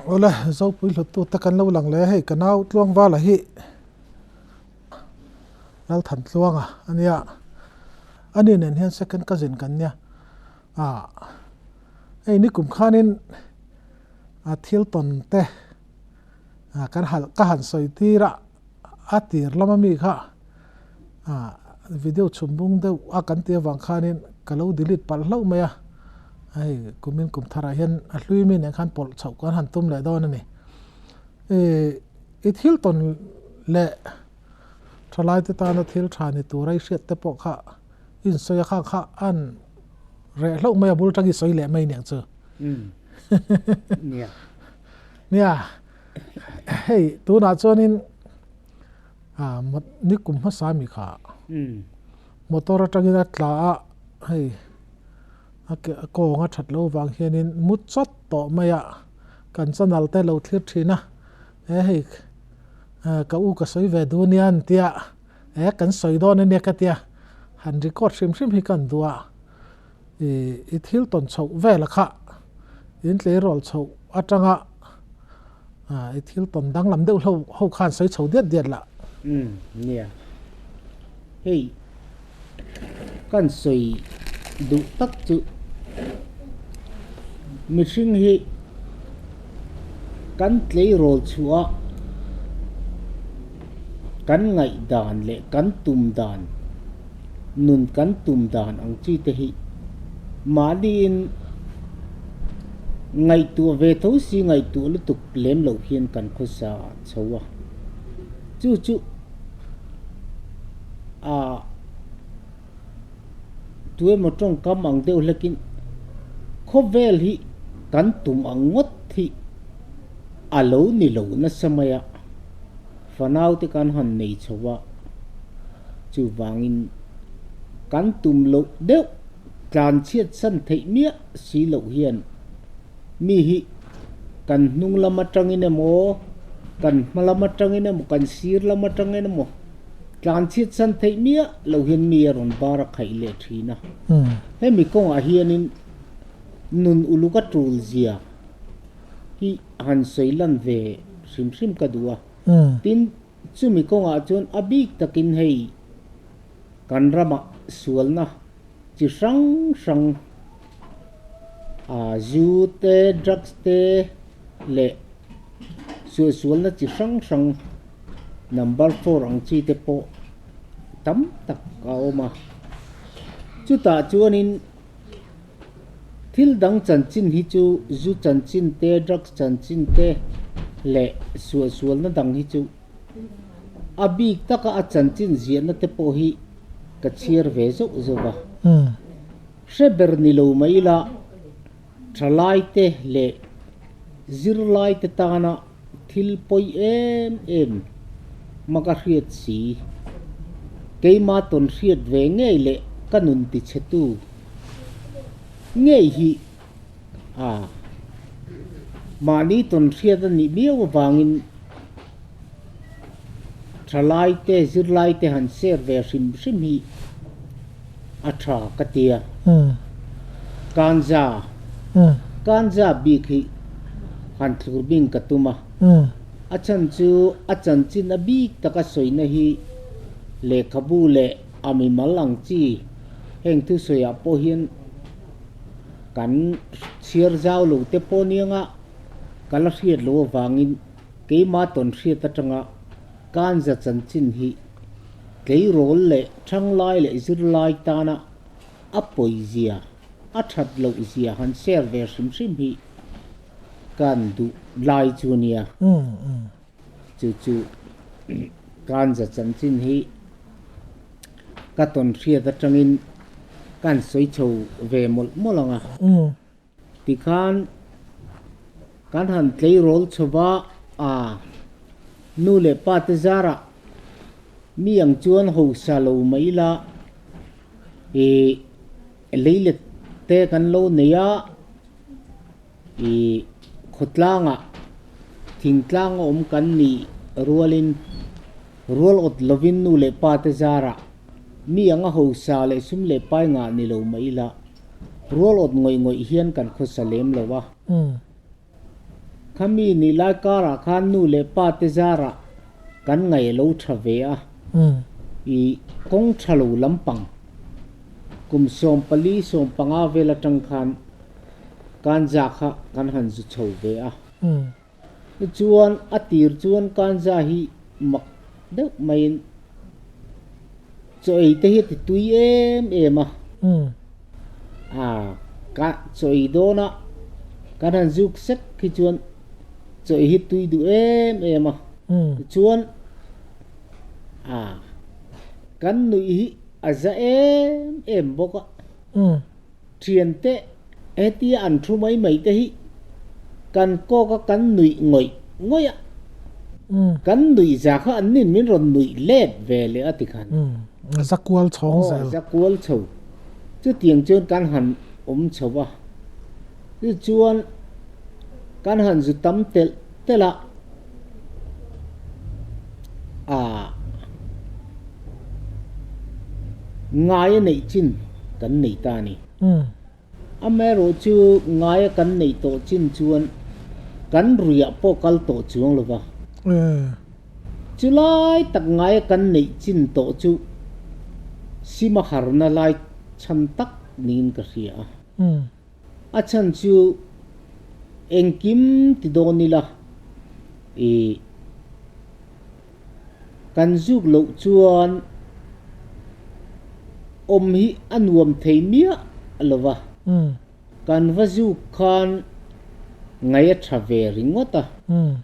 Awle Zopui hluttu te kan lo lang leh a hei ka nau Tluangvala hi Lalthantluanga a nia ani nen hian second cousin kan nia ah hei nikum khanin a thil tawn te ah kan han ka han sawi tir a a tir lama mi kha ah video chhum bung deuh a kan tih avang khanin ka lo delete palh hlauh mai a hei kumin kum tharah hian a hlui mi nen khan pawlh chhoh kan han tum leh dawn a ni ih i thil tawn leh thalai te tana thil tha ni tura i hriat te pawh kha i insawi a kha kha an reh hlauh mai a bul tang i sawi leh mai aniang chu nia hei tunah chuanin ah ni kum hmasa mi kha motor atangin a tla a hei a ke a kawng a that loh vang hianin mu chawt tawh mai a kan channel te lo thlir thin a he hei ka u ka sawi ve duh ania an tia he kan sawi dawn ania ka tia han record hrim hrim hi ka han duh a ih i thil tawn chhoh vel a kha in tleirawl chhoh atanga ah i thil tawn danglam deuh ho ho khan sawi chho diat diat lah. Umm nia hei kan sawi duh tak chu mihring hi kan tleirawl chhuah a kan ngaihdan leh kan tum dan nun kan tum dan ang chi te hi mahniin ngaihtuah ve tho si ngaihtuah lutuk lem loh hian kan khawsa chho a chu chu ah tuemaw tawngkam ang deuh hlekin khawvel hi kan tum ang ngawt hi a lo ni lo nasa mai a fanau te kan han nei chho a chuvangin kan tum loh deuh tlan chhiat san theih miah si loh hian mi hi kan hnung lam atangin emaw kan hma lam atangin emaw kan sir lam atangin emaw tlan chhiat san theih miah loh hian mi a rawn bar a khaih leh thin a. Hemi kawngah hianin nun uluk a tul zia hi han sawi lan ve hrim hrim ka duh a. Tin, chumi kawngah chuan a bik takin hei kan ramah sualna chi hrang hrang ah zu te, drugs te leh suahsualna chi hrang hrang number four ang chi te pawh tam tak a awm a. Chutah chuanin thil dang chanchin hi chu zu chanchin te, drugs chanchin te leh suahsualna dang hi chu a bik taka a chanchin ziahna te pawh hi ka chhiar ve zauh zauh va. Hre ber ni lo mai ila thalai te leh zirlai te tana thil pawi em em maka hriat si, keima tawn hriat ve ngei leh ka nun tichhetu ngei hi a mahni tawn hriat a nih miau avangin thalai te zirlai te han share ve hrim hrim hi a tha ka ti a. Kanza Kanza bik hi han thlur bing ka tum a, a chhan chu a chanchin a bik taka sawina hi lehkhabu leh a mimal ang chi heng thusawiah pawh hian kan chhiar zau lo te pawh nianga ka la hriat loh avangin keima tawn hriat atanga kanza chanchin hi tleirawl leh thanglai leh zirlai tana a pawizia, a that loh zia han share ve hrim hrim hi kan duh lai chu a nia. Chu chu kanza chanchin hi ka tawn hriat atangin kan sawi chho ve mawlh mawlh ang a. Tikhan kan han tleirawl chho va, a nu leh pa te zarah mi ang chuan hausa lo mai ila ih leilet te kan lo nei a. Ih khawtlangah thingtlang a awm kan nih rualin rual awt lovin nu leh pa te zarah mi anga hausa leh sum leh pai ngah ni lo mah ila rual awt ngawih ngawih hian kan khawsa lem lo a. Khami ni lai karah khan nu leh pa te zarah kan ngaih a lo tha ve a, i kawng tha lo lampang kum 14 15 vel atang khan kanza kha kan han zu chho ve a. Tichuan a tir chuan kanza hi mak deuh maiin chaw ei te hi a ti tui em em a, a ka chaw ei dawna kan han zuk sek hi chuan chaw ei hi tui duh em em a, tichuan a kan nuih hi a za em em bawk a. Thiante hetia an thu mai mai te hi kan kawk a kan nuih ngawih ngawih a, kan nuih za kha an nin min rawn nuih let ve leh a ti khan. A za kual chhawng zel. Aw, a za kual chho. Chutiang chuan kan han awm chho a, tichuan kan han zu tam telh telh a, a ngai a neih chin kan nei ta a ni. Amaherawh chu ngai a kan neih tawh chin chuan kan ruiah pawh kal tawh chuang lo va. Chu lai tak ngai a kan neih chin tawh chu sima harna lai chhan tak niin ka hria a. A chhan chu engkim ti dawn ila ih kan zuk loh chuan awm hi a nuam thei miah lo va, kan va zuk khan ngaih a tha ve ringawt a,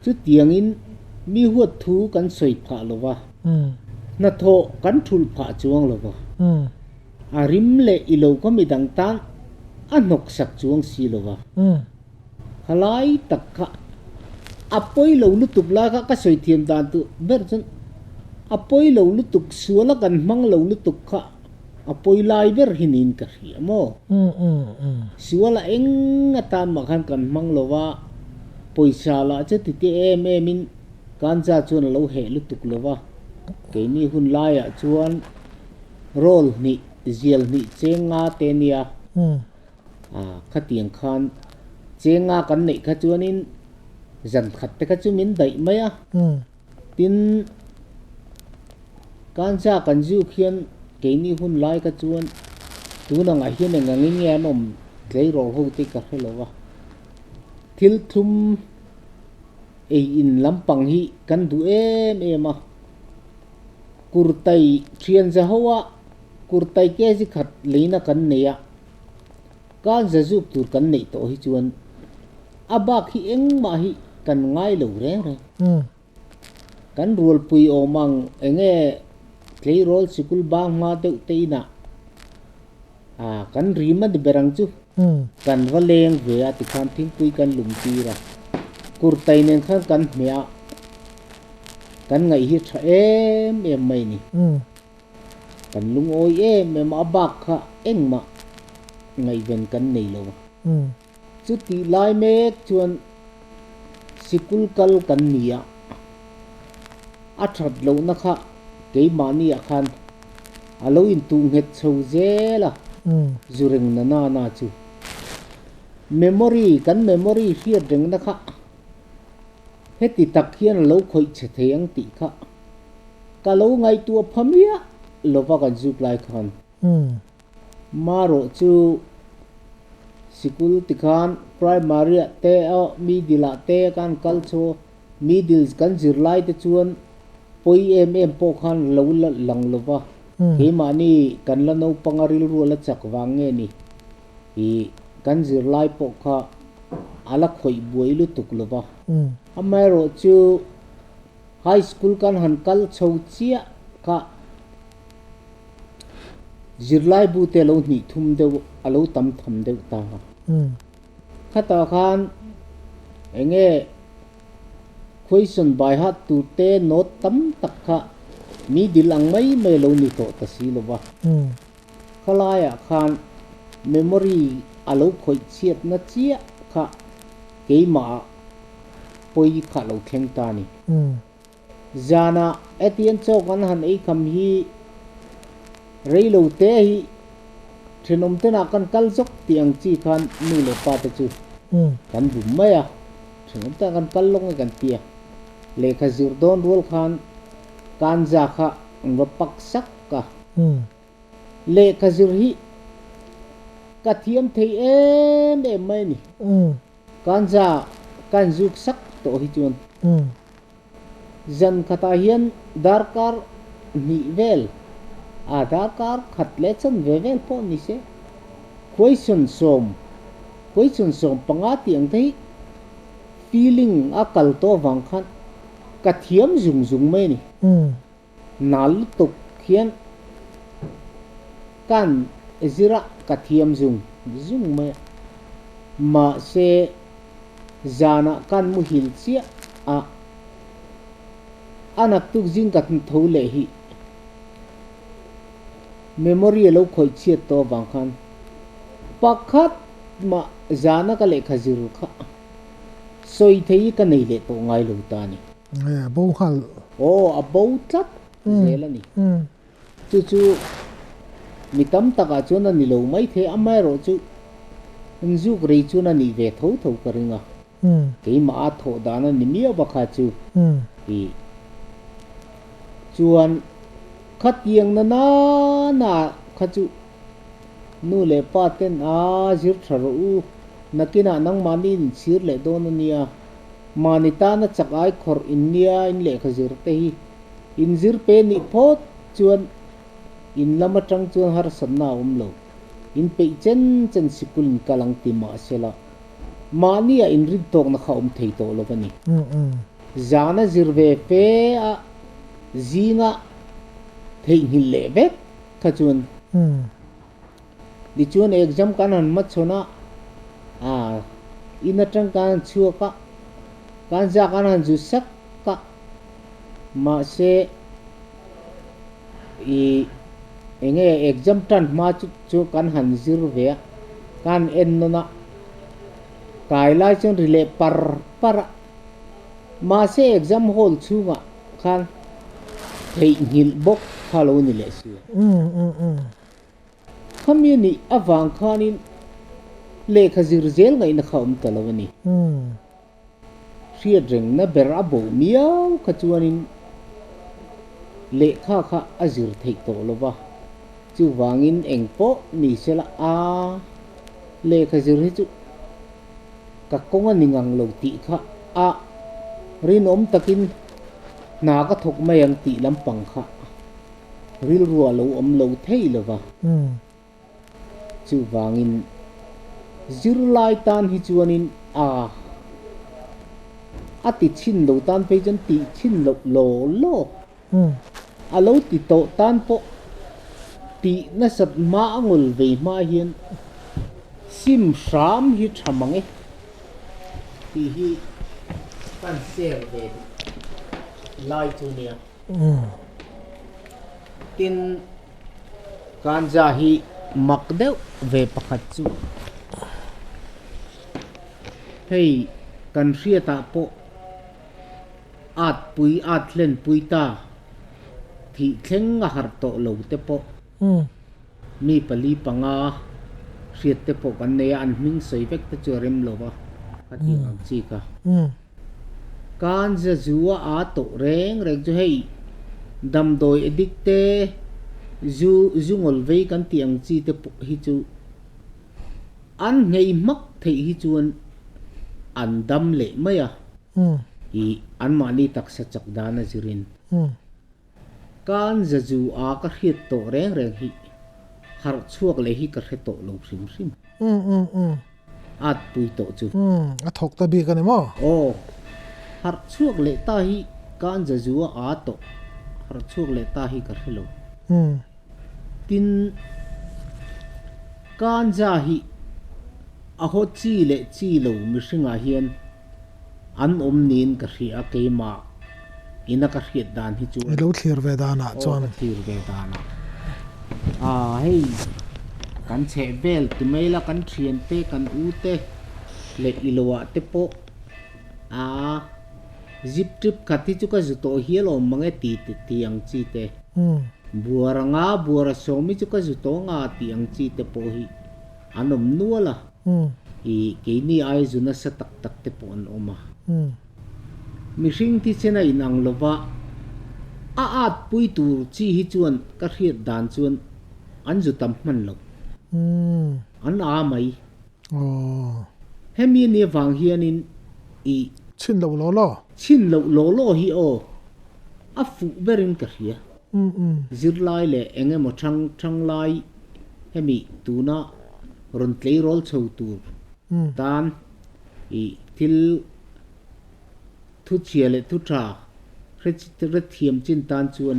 chutiangin mi huat thu kan sawi phah lo va, hnathawh kan thulh phah chuang lo va. A rim leh i lo ka midang tan a hnawk sak chuang si lo va. Khalai tak kha a pawi lo lutuk lai kha ka sawi thiam dan tur ber chuan a pawi lo lutuk sual a kan hmang lo lutuk kha a pawi lai ber hi niin ka hria maw? Sual a eng atan mah khan kan hmang lo va, pawisa lah chu titi em em in kanza chuan a lo heh lutuk lo va, keini hun laiah chuan Roll hnih, zial hnih cheng nga te nia. A, khatiang khan cheng nga kan neih kha chuanin zan khat te kha chu min daih mai a. Tin, kanza kan zuk hian keini hun lai kha chuan tun angah hian eng angin nge an awm tleirawl ho te ka hre lo va. Thil thlum ei in lampang hi kan duh em em a. Kurtai thian za ho a, kurtai kg khat leina kan nei a, kan za zuk tur kan neih tawh hi chuan a bak hi engmah hi kan ngai lo reng reng. Kan rualpui awm ang enge tleirawl sikul bang hma deuh te inah a kan rim a ni ber ang chu. Kan va leng ve a tikhan thingpui kan lum tir a, kurtai nen khan kan hmeh a. Kan ngaih hi tha em em mai ni. Kan lungawi em em a, a bak kha engmah ngaihven kan nei lo a. Chutih lai mek chuan sikul kal kan ni a, a that lohna kha keimahni ah khan a lo intuh nghet chho zel a, zu reng na na na chu. Memory, kan memory hriat rengna kha Heti tak hian a lo khawih che thei ang tih kha ka lo ngaihtuah pha miah lova kan zuk lai khan. Marawh chu sikul tikhan primary ah te aw middle ah te kan kal chu middle kan zir lai te chuan pawi em em pawh khan lo la lang lova keimahni kan la naupang a rilru a la chak vang nge ni. Ih, kan zirlai pawh kha a la khawih buai lutuk lo va. Amaherawh chu high school kan han kal chho chiah kha zirlai bu te lo hnih thum deuh a lo tam tham deuh ta a. Khatah khan eng nge question by heart tur te note tam tak kha mi dil ang mai mai a lo ni tawh ta si lo va. Khalaiah khan memory a lo khawih chhiatna chiah kha keimahah pawi kha a lo thleng ta a ni. Zanah hetiang chaw kan han ei kham hi reilo te hi thenawm tenah kan kal zawk tih ang chi khan nu leh pa te chu kan bum mai a. Thenawm tak kan kal lawng e kan tia. Lehkha zir dawn rual khan kanza kha an va pak sak a. Lehkha zir hi ka thiam thei em em mai a ni. Kanza kan zuk sak tawh hi chuan zan khatah hian darkar hnih vel a darkar khat leh chanve vel pawh ni se question sawm question 15 tih ang te hi feeling a kal tawh avang khan ka thiam zung zung mai a ni. Nal lutuk hian kan zira ka thiam zung zung mai a, mahse zanah kan muhil chiah a, a naktuk zing ka tho leh hi memory a lo khawih chhiat tawh avang khan pakhat mah zana ka lehkha zir kha sawi thei hi ka nei leh tawh ngai lo ta a ni. A bo nghal. Aw, a bo tlat zel a ni. Chu chu mi tam takah chuan a ni lo mai thei, amaherawhchu inzuk rei chuan a nih ve tho tho ka ring a. Keimah a thawh dan a ni miau va kha chu tih chuan khatiang na nana kha chu nu leh pa ten a zir tha rawh u, nakinah nangmahni inchhir leh dawn a nia. Mahni tana chak ai khawrh in nia in lehkha zir te hi in zir pe nih phawt chuan in lam atang chuan harsatna a awm lo. In peih chen chen sikul in kal ang ti mah sela mahni ah in rin tawkna kha awm thei tawh lo a ni. Zana zir ve fe a zinga theihnghilh leh vek kha chuan Tichuan exam kan han hmachhawn a, ah in atang kan han chhuak a, kan zah kan han zu sak a, mahse ih eng nge exam tan hma chu chu kan han zir ve a, kan en nawn a, kai lai chuan ri leh par par a, mahse exam hall chhungah khan theihnghilh bawk kha lo ni leh si. Khami nih avang khanin lehkha zir zel ngaihna kha awm ta lo a ni. Hriat rengna ber a bo miau kha chuanin lehkha kha a zir theih tawh lo va, chuvangin eng pawh ni sela a lehkha zir hi chu ka kawng a ni ngang lo tih kha a rinawm takin hna ka thawk mai ang tih lampang kha Rilru a lo awm lo thei lo va. Chuvangin zirlai tan hi chuanin a a ti chhin lo tan phei chuan tih chhin loh law law. A lo ti tawh tan pawh tih nasat hma a ngawl vei hma hian sim hram hi tha mang e tih hi kan share ve duh lai chu nia. Tin, ganja hi mak deuh ve pakhat chu hei kan hriatah pawh at pui at hlen pui ta thih thleng a harh tawh lo te pawh mi pali panga hriat te pawh kan nei a, an hming sawi vek te chu a rem lo va, khatiang ang chi kha. Ganja zu a aa tawh reng reng chu hei damdawi addict te zu zu ngawl vei kan tih ang chi te pawh hi chu an nghei hmak theih hi chuan an dam leh mai a, ih anmahni taksa chak dan a zirin. Ganja zu a ka hriat tawh reng reng hi harh chhuak leh hi ka hre tawh lo hrim hrim. At pui tawh chu. Umm, a thawk ta bik a ni maw? Aw, harh chhuak leh ta hi ganja zu a aa tawh, harh chhuak leh ta hi ka hre lo. Tin, ganja hi a haw chi leh chi lo mihringah hian an awm niin ka hria a, keimah ina ka hriat dan hi chuan. I lo thlir ve danah chuan. Aw, ka thlir ve danah. Aa hei kan chheh vel ti mai la kan thian te kan u te leh i lo ah te pawh aa zip trip khat hi chu ka zu tawh hial awm mang e ti ti ang chi te. Buar anga buar a sawm hi chu ka zu tawh anga tih ang chi te pawh hi an awm nual a. I keini ai zu nasa tak tak te pawh an awm a. Mihring thisen a inang lova, a at pui tur chi hi chuan ka hriat dan chuan an zu tam hman lo. An a mai. Hemi nia vang hianin i. Chhin loh law law. Chhin loh law law hi aw, a fuh berin ka hria. Zirlai leh eng emaw thang thang lai hemi tuna rawn tleirawl chho tur tan i thil thu chhia leh thu tha hre thiam chin tan chuan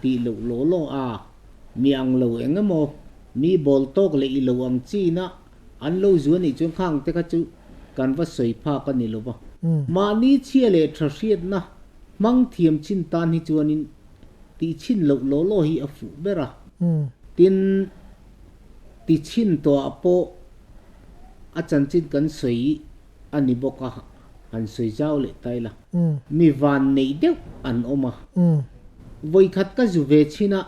tih loh law law a, mi ang lo eng emaw mi bawl tawk leh i lo ang chin a an lo zu anih chuan khang te kha chu kan va sawi phak a ni lo va. Mahni chhia leh tha hriatna hmang thiam chin tan hi chuanin tih chhin loh law law hi a fuh ber a. Tin, ti chhin tawhah pawh a chanchin kan sawi a ni bawk a, han sawi zau leh ta ila. Mi van neih deuh an awm a. Vawikhat ka zu ve chhin a,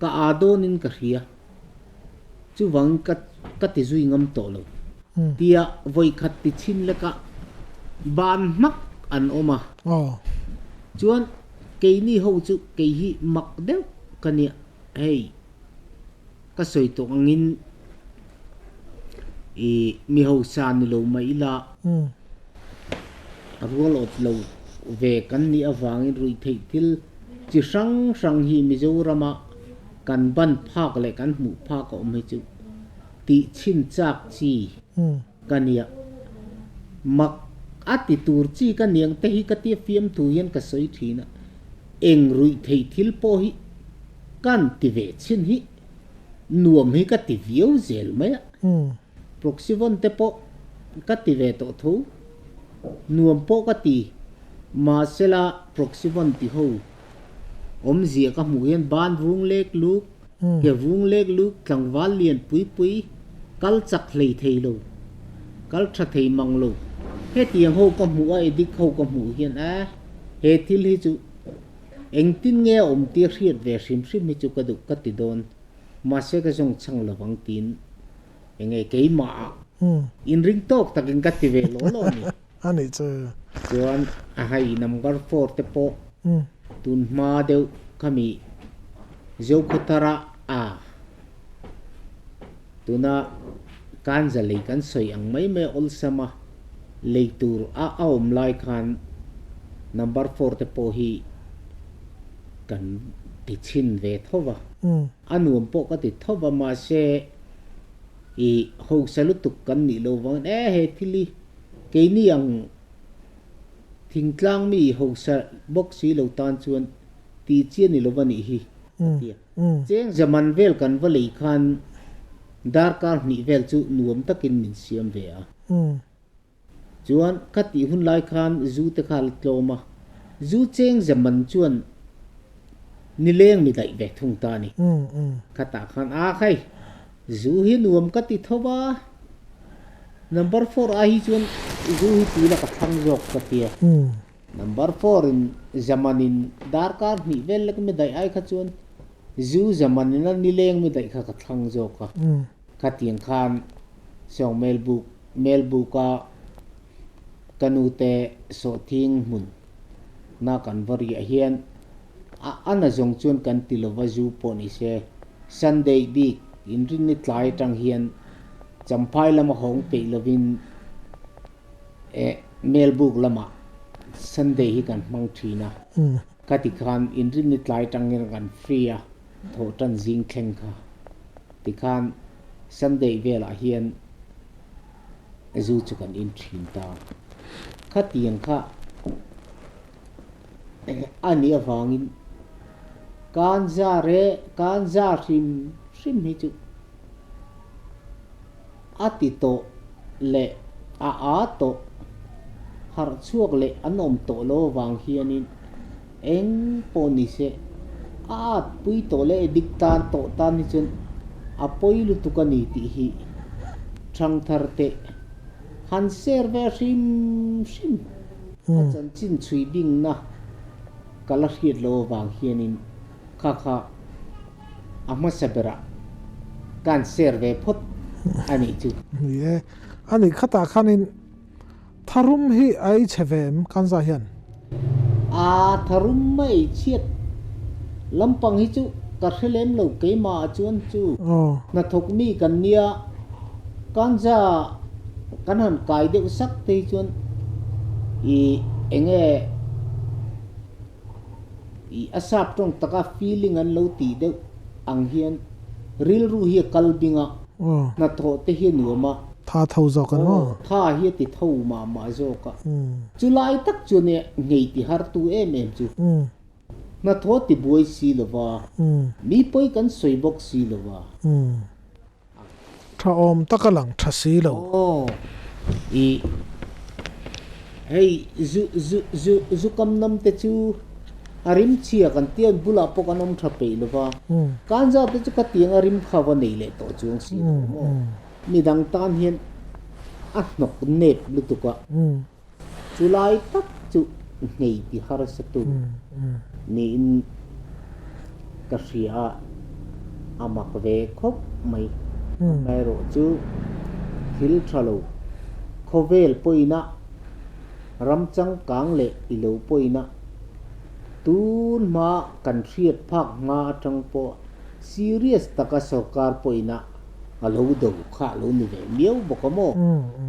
ka aa dawnin ka hria. Chuvangin ka ka ti zui ngam tawh lo. Tia vawikhat ti chhin leka ban hmak an awm a. Chuan keini ho chu kei hi mak deuh ka nia. Hei ka sawi tawh angin i mi hausa ni lo mah ila rual awt lo ve kan nih avangin ruihtheih thil chi hrang hrang hi Mizorama kan ban phak leh kan hmuh phak a awm hi chu tih chhin chak chi ka nia. Mak a ti tur chi ka niang te hi ka tia fiam thu hian ka sawi thin a, eng ruih theih thil pawh hi kan ti ve chhin hi nuam hi ka ti viau zel mai a. Proxyvon te pawh ka ti ve tawh tho, nuam pawh ka ti, mahsela Proxyvon ti ho Awmzia ka hmuh hian ban vung lek luk, ke vung lek luk, tlangval lian pui pui, kal chak hlei thei lo, kal tha thei mang lo. Hetiang ho ka hmuh a, addict ho ka hmuh hian a, he thil hi chu engtin nge a awm tia hriat ve hrim hrim hi chu ka duh ka ti dawn. Mahse ka zawng chhang lovang tiin enge keimah ah inring tawk takin ka ti ve law law a ni. A nih chu. Chuan a hei number four te pawh tun hma deuh khami Zokhawthara a tuna kanza lei kan sawi ang mai mai awlsam a lei tur a a awm lai khan number four te pawh hi kan ti chhin ve tho va, a nuam pawh ka ti tho va mahse i hausa lutuk kan nih loh vangin e he thil hi Keini ang thingtlang mi hausa bawk si lo tan chuan tih chi a ni lo va nih hi, a ti a. Cheng zaman vel kan va lei khan darkar hnih vel chu nuam takin min siam ve a. Chuan ka tih hun lai khan zu te kha a la tlawm a, zu cheng zaman chuan nileng mi daih ve thung ta a ni. Khatah khan a khai zu hi nuam ka ti tho va. Number four ai hi chuan zu hi tui la ka thlang zawk ka tia. Number four in zaman in darkar hnih vel lek mi daih ai kha chuan zu zaman in a nileng mi daih kha ka thlang zawk a. Khatiang khan Sawng Melbuk Melbuk a ka nu te sawhthing hmun na kan va riah hian a ana zawng chuan kan ti lova zu pawh ni se Sunday bik inrinni tlai atang hian Champhai lama hawng peih lovin eh Melbuk lamah Sunday hi kan hmang thin a, kha tikhan inrinni tlai atangin kan free a, thawh tan zing thleng kha tikhan Sunday velah hian zu chu kan in thin ta. Khatiang kha a nih avangin kanza reh kanza hrim hrim hi chu a ti tawh leh a aa tawh harh chhuak leh an awm tawh lo avang hianin eng pawh ni se a at pui tawh leh addict tan tawh tan hi chuan a pawi lutuk a ni tih hi thangthar teh han share ve hrim hrim. A chanchin chhui bingna ka la hriat lo avang hianin kha kha a hmasa berah ka han share ve phawt a nih chu. Ni e. Ani khatah khanin tharum hi a ei chhe ve em Kanza hian? A tharum a ei chhiat lampang hi chu ka hre lem lo keimah ah chuan chu hnathawk mi kan nia Kanza kan han kai deuh sak te hi chuan i enge i a sap tawng taka feeling an lo tih deuh ang hian rilru hi a kal bing a, hnathawh te hi a nuam a. Tha tho zawk an maw? Aw, tha hi a ti tho mah mah zawk a. Chulai tak chuan e ngei ti har tu em em chu. Hnathawh ti buai si lo va, mi pawi kan sawi bawk si lo va. Tha awm tak a lang tha si lo. Aw i hei zu zu zu zu kam nam te chu a rim chhia kan tia bulah pawh kan awm tha peih lo va, kanza te chu khatiang a rim kha va nei leh tawh chuang si lo maw? Midang tan hian a hnawk nep lutuk a, chulai tak chu nghei ti harsa tu niin ka hria a, a mak ve khawp mai. Amaherawh chu thil tha lo khawvel pawina ram changkang leh i lo pawina tun hma kan hriat phak hma atang pawh serious taka sorkar pawina a lo do kha a lo ni ve miau bawk a maw?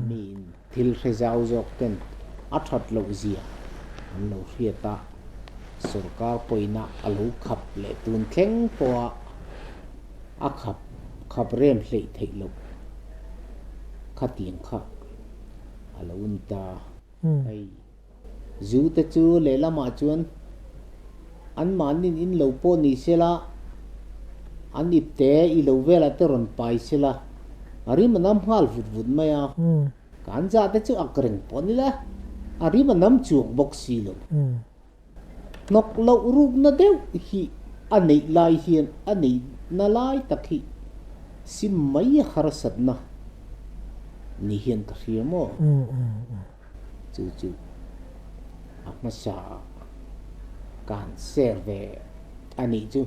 Miin thil hre zau zawk ten a that loh zia an lo hriat a, sorkar pawina a lo khap leh tun thleng pawha a khap khap rem hleih theih loh khatiang kha a lo ni ta. Hei zu te chu lehlamah chuan anmahnin in lo pawh ni sela, an ip te i lo velah te rawn pai sela, a rim a nam nghal vut vut mai a. Kan zah te chu ak reng pawh ni la, a rim a nam chuang bawk si lo. Hnawk loh rukna deuh hi a neih lai hian a neihna lai tak hi sim mai harsatna ni hian ka hria maw? Chu chu a hmasa ka han share ve a nih chu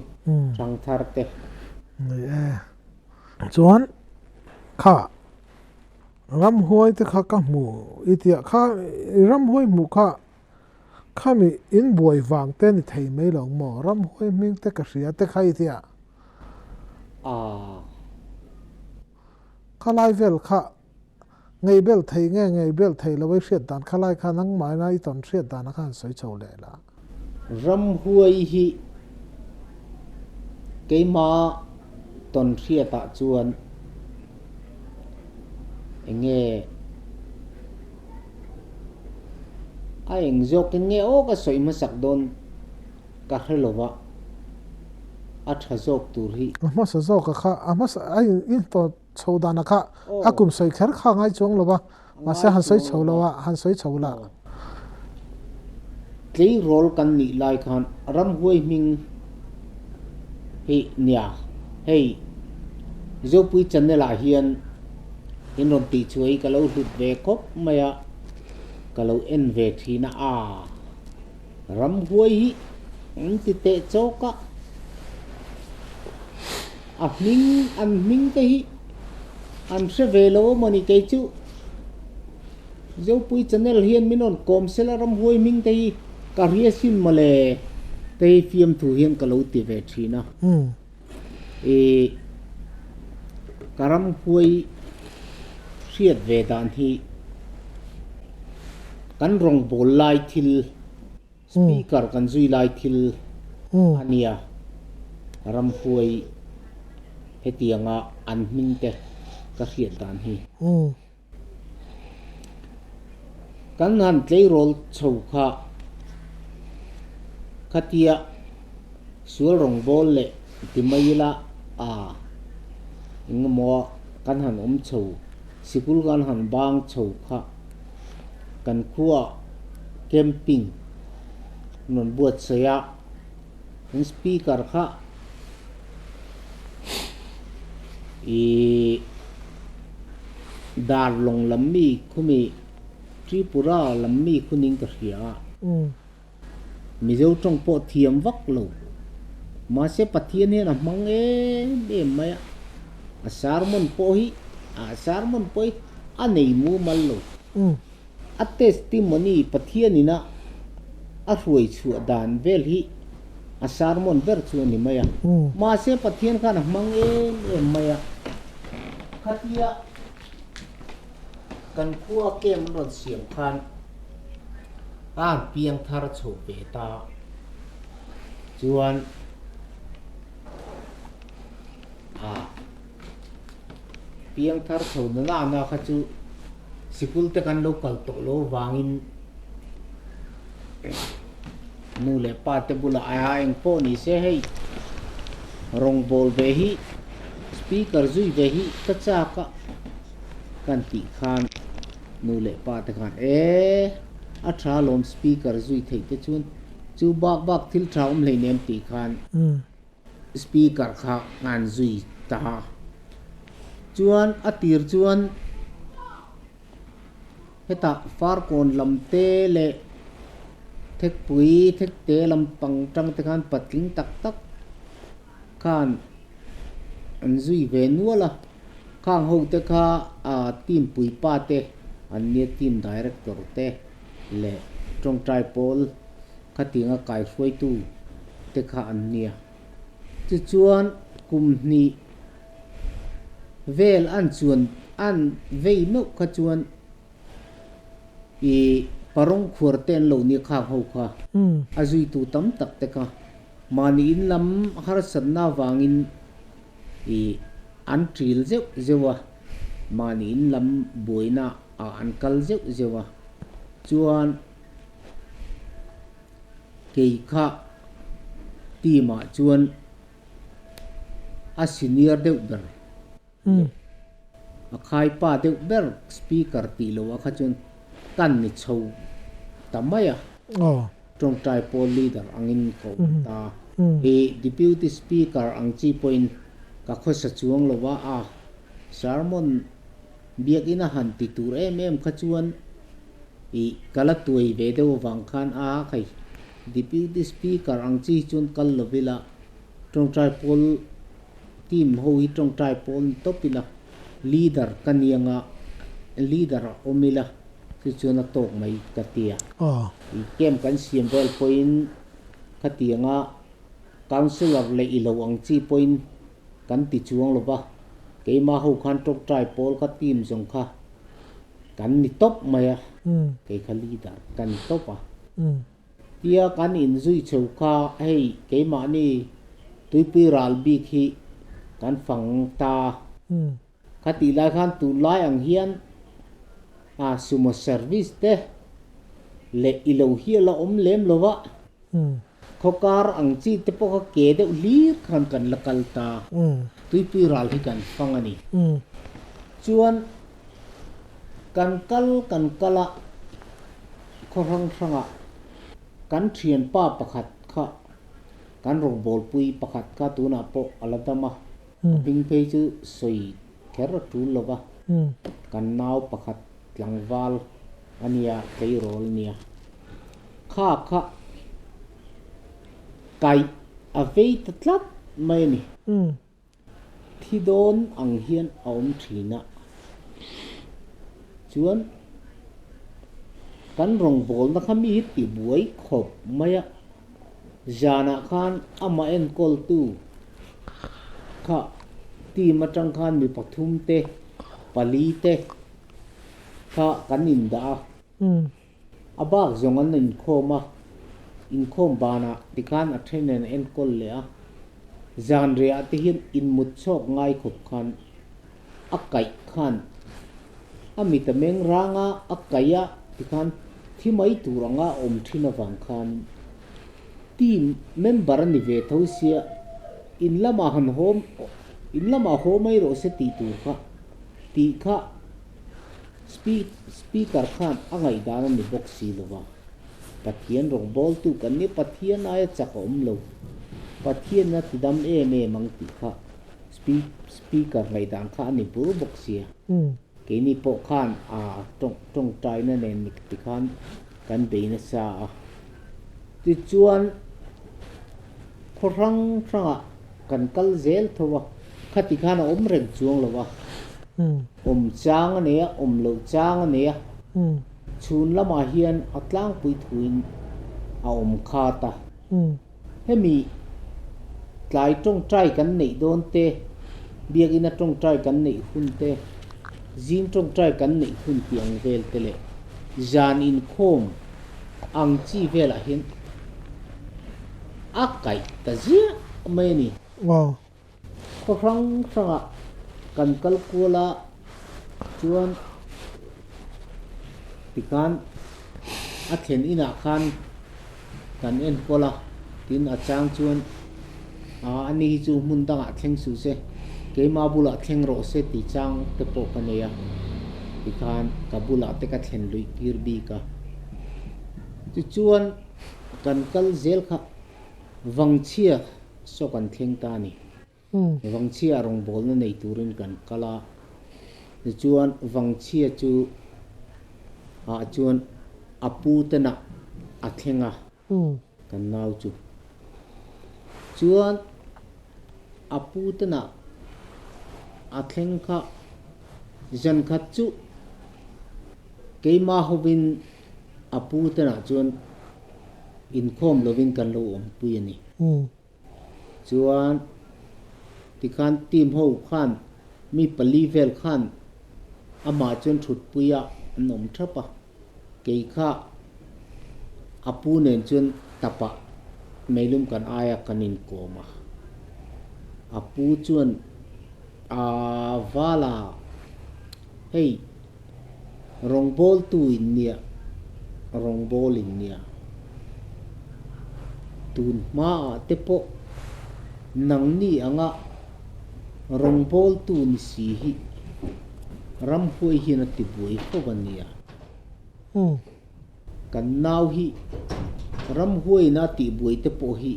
Thangthar te. Ni e. Chuan kha ramhuai te kha ka hmu i tia kha i ramhuai hmuh kha Khami in buai vang te ni thei mai lo maw? Ramhuai hming te ka hria te kha i tia. Aah. Khalai vel kha ngei bel thei nge ngei bel thei lo i hriat dan khalai kha nangmahina i tawn hriat dan a kha han sawi chho leh la. Ramhuai hi keima tawn hriatah chuan enge A eng zawkin nge aw ka sawi hmasak dawn ka hre lo va, a tha zawk tur hi. A hmasa zawk a kha, a hmasa a in tawh chho dan a kha, a kum sawi kher kha a ngai chuang lo va, mahse han sawi chho lo a, han sawi chho la. Tleirawl kan nih lai khan ramhuai hming hi nia, hei Zopui channel ah hian In rawn tih chu hei ka lo hlut ve khawp mai a, ka lo en ve thin a, aa ramhuai hi an ti teh chawk a, a hming an hming te hi an hre ve lo a mawni kei chu Zopui channel hian min rawn kawm sela ramhuai hming te hi ka hria sin mawle te hi fiamthu hian ka lo ti ve thin a. I ka ramhuai hriat ve dan hi kan rawngbâwl lai thil, speaker kan zui lai thil a nia. Ramhuai hetianga an hming te ka hriat dan hi. Kan han tleirawl chho kha khatia sual rawngbâwl leh ti mai ila a engemaw kan han awm chho, sikul kan han bâng chho kha kan khuaah camping rawn buatsaih a, kan speaker kha Ihh Darlawng lam mi khumi Tripura lam mi khuning ka hria a, Mizo tawng pawh thiam vak lo. Mahse Pathian hian a hmang em em mai a, a sermon pawh hi a sermon pawh hi. a nei mumal lo. A testimony Pathianin a a hruai chhuah dan vel hi a sermon ber chu a ni mai a. Mahse Pathian khan a hmang em em mai a. Khatia kan khua camp an rawn siam khan a han piang thar chho ve ta chuan a piang thar chho na nana kha chu sikul te kan lo kal tawh lo vangin nu leh pa te bulah a eng pawh ni se hei rawngbawl ve hi speaker zui ve hi ka chak a kan tih khan nu leh pa te khan e a tha lawm speaker zui theih te chuan chu bak bak thil tha awm hleinem tih khan Speaker kha ngan zui ta. Chuan a tir chuan hetah Farkawn lam te leh Thekpui, Thekte lam pang tang te khan patling tak tak khan an zui ve nual a. Khang ho te kha team puipa te an nia team director te leh tawngtai pawl Khatianga kaihruaitu te kha an nia. Tichuan kum hnih vel an chuan an vei meuh kha chuan i parawng khuar te an lo nia khang ho kha a zuitu tam tak te kha mahni in lam harsatna avangin i an ṭil zeuh zeuh a, mahni in lam buaina ah an kal zeuh zeuh a, chuan Kei kha team ah chuan a senior deuh ber leh a khaipa deuh ber speaker tih loh ah kha chuan kan ni chho ta mai a. Tawngtai pawl leader angin ka awm ta. I deputy speaker ang chi pawhin ka khawsa chuang lo a, a sermon biakina han ti tur em em kha chuan Ih, ka la tuai ve deuh avang khan a hei Deputy Speaker ang chi hi chuan kal lo ila, tawngtai pawl team ho hi tawngtai pawl ni tawp ila, leader ka ni anga leader a awm ila chu chuan a tawk mai ka ti a. Ih, camp kan siam vel pawhin khatianga councillor leh ilo ang chi pawhin kan ti chuang lo va, keimah ho khan tawngtai pawl kha team zawng kha Kan ni tawp mai a, kei kha leader ka ni tawp a. Tia kan inzui chho kha hei keimahni tuipui ral bik hi kan fang ta. Kha tih lai khan tunlai ang hian a sumo service te leh i lo hi a la awm lem lo va. Khawkar ang chi te pawh kha ke deuh hlir khan kan la kal ta. Tuipui ral hi kan fang a ni. Chuan Kan kal kan kal a, khaw hrang hrangah kan thianpa pakhat kha kan rawngbawlpui pakhat kha tunah pawh a la dam a, a hming phei chu sawi kher a tul lo va, kan nau pakhat tlangval a nia, tleirawl a nia, kha kha kaih a vei ta tlat mai a ni. Thi dawn ang hian a awm thin a, chuan kan rawngbawlna kha mi hi ti buai khawp mai a, zanah khan amah enkawltu kha team atang khan mi pathum te pali te kha kan indah a. A bak zawng an inkhawm a, inkhawm banah tikhan a then nen a enkawl leh a, zan rehah te hian inmut chhawk ngai khawp khan a kaih khan a mit a meng rang a, a kaih a tikhan thi mai tur anga a awm thin avang khan team member a ni ve tho sia in lamah han haw in lamah haw mai rawh se tih tur kha tih kha Speaker khan a ngaihdan a ni bawk si lo va, Pathian rawngbawltu kan nia, Pathian aia chak a awm lo, Pathian a tidam em em ang tih kha Speaker ngaihdan kha a ni bur bawk sia. Keini pawh khan a tawngtaina nen ni tikhan kan bei nasa a. Tichuan khaw hrang hrangah kan kal zel tho a, khati khan a awm reng chuang lo va. Awm chang a nei a, awm loh chang a nei a. Chhun lamah hian a tlangpui thuin a awm khat a. Hemi tlai tawngtai kan neih dawn te, biakina tawngtai kan neih hun te, zing tawngtai kan neih hun tih ang vel te leh zan inkhawm ang chi velah hian a kaih ta ziah mai a ni. Khaw hrang hrangah kan kal kual a, chuan tikhan a thlen inah khan kan enkawl a, tin a chang chuan aa ani hi chu hmun dangah thleng suh se, keimah bulah thleng rawh se tih chang te pawh ka nei a, tikhan ka bulah te ka thlen luih tir bik a. Tichuan kan kal zel kha Vangchhia saw kan thleng ta a ni. Vangchhia rawngbawlna nei turin kan kal a, tichuan Vangchhia chu ah chuan a pu tenah a thleng a, kan nau chu. Chuan a pu tenah a thleng kha zan khat chu keimah hovin a pu tenah chuan inkhawm lovin kan lo awmpui a ni. Chuan tikhan team ho khan mi pali vel khan amah chuan thutpui a an awm thap a, kei kha a pu nen chuan tapah meilum kan aia kan inkawm a. A pu chuan aa vala hei Rawngbawltu in nia, rawngbâwl in nia. Tun hmaah te pawh nangni anga rawngbawltu ni si hi ramhuai hian a ti buai fo a nia. Kan nau hi ramhuaina a tih buai te pawh hi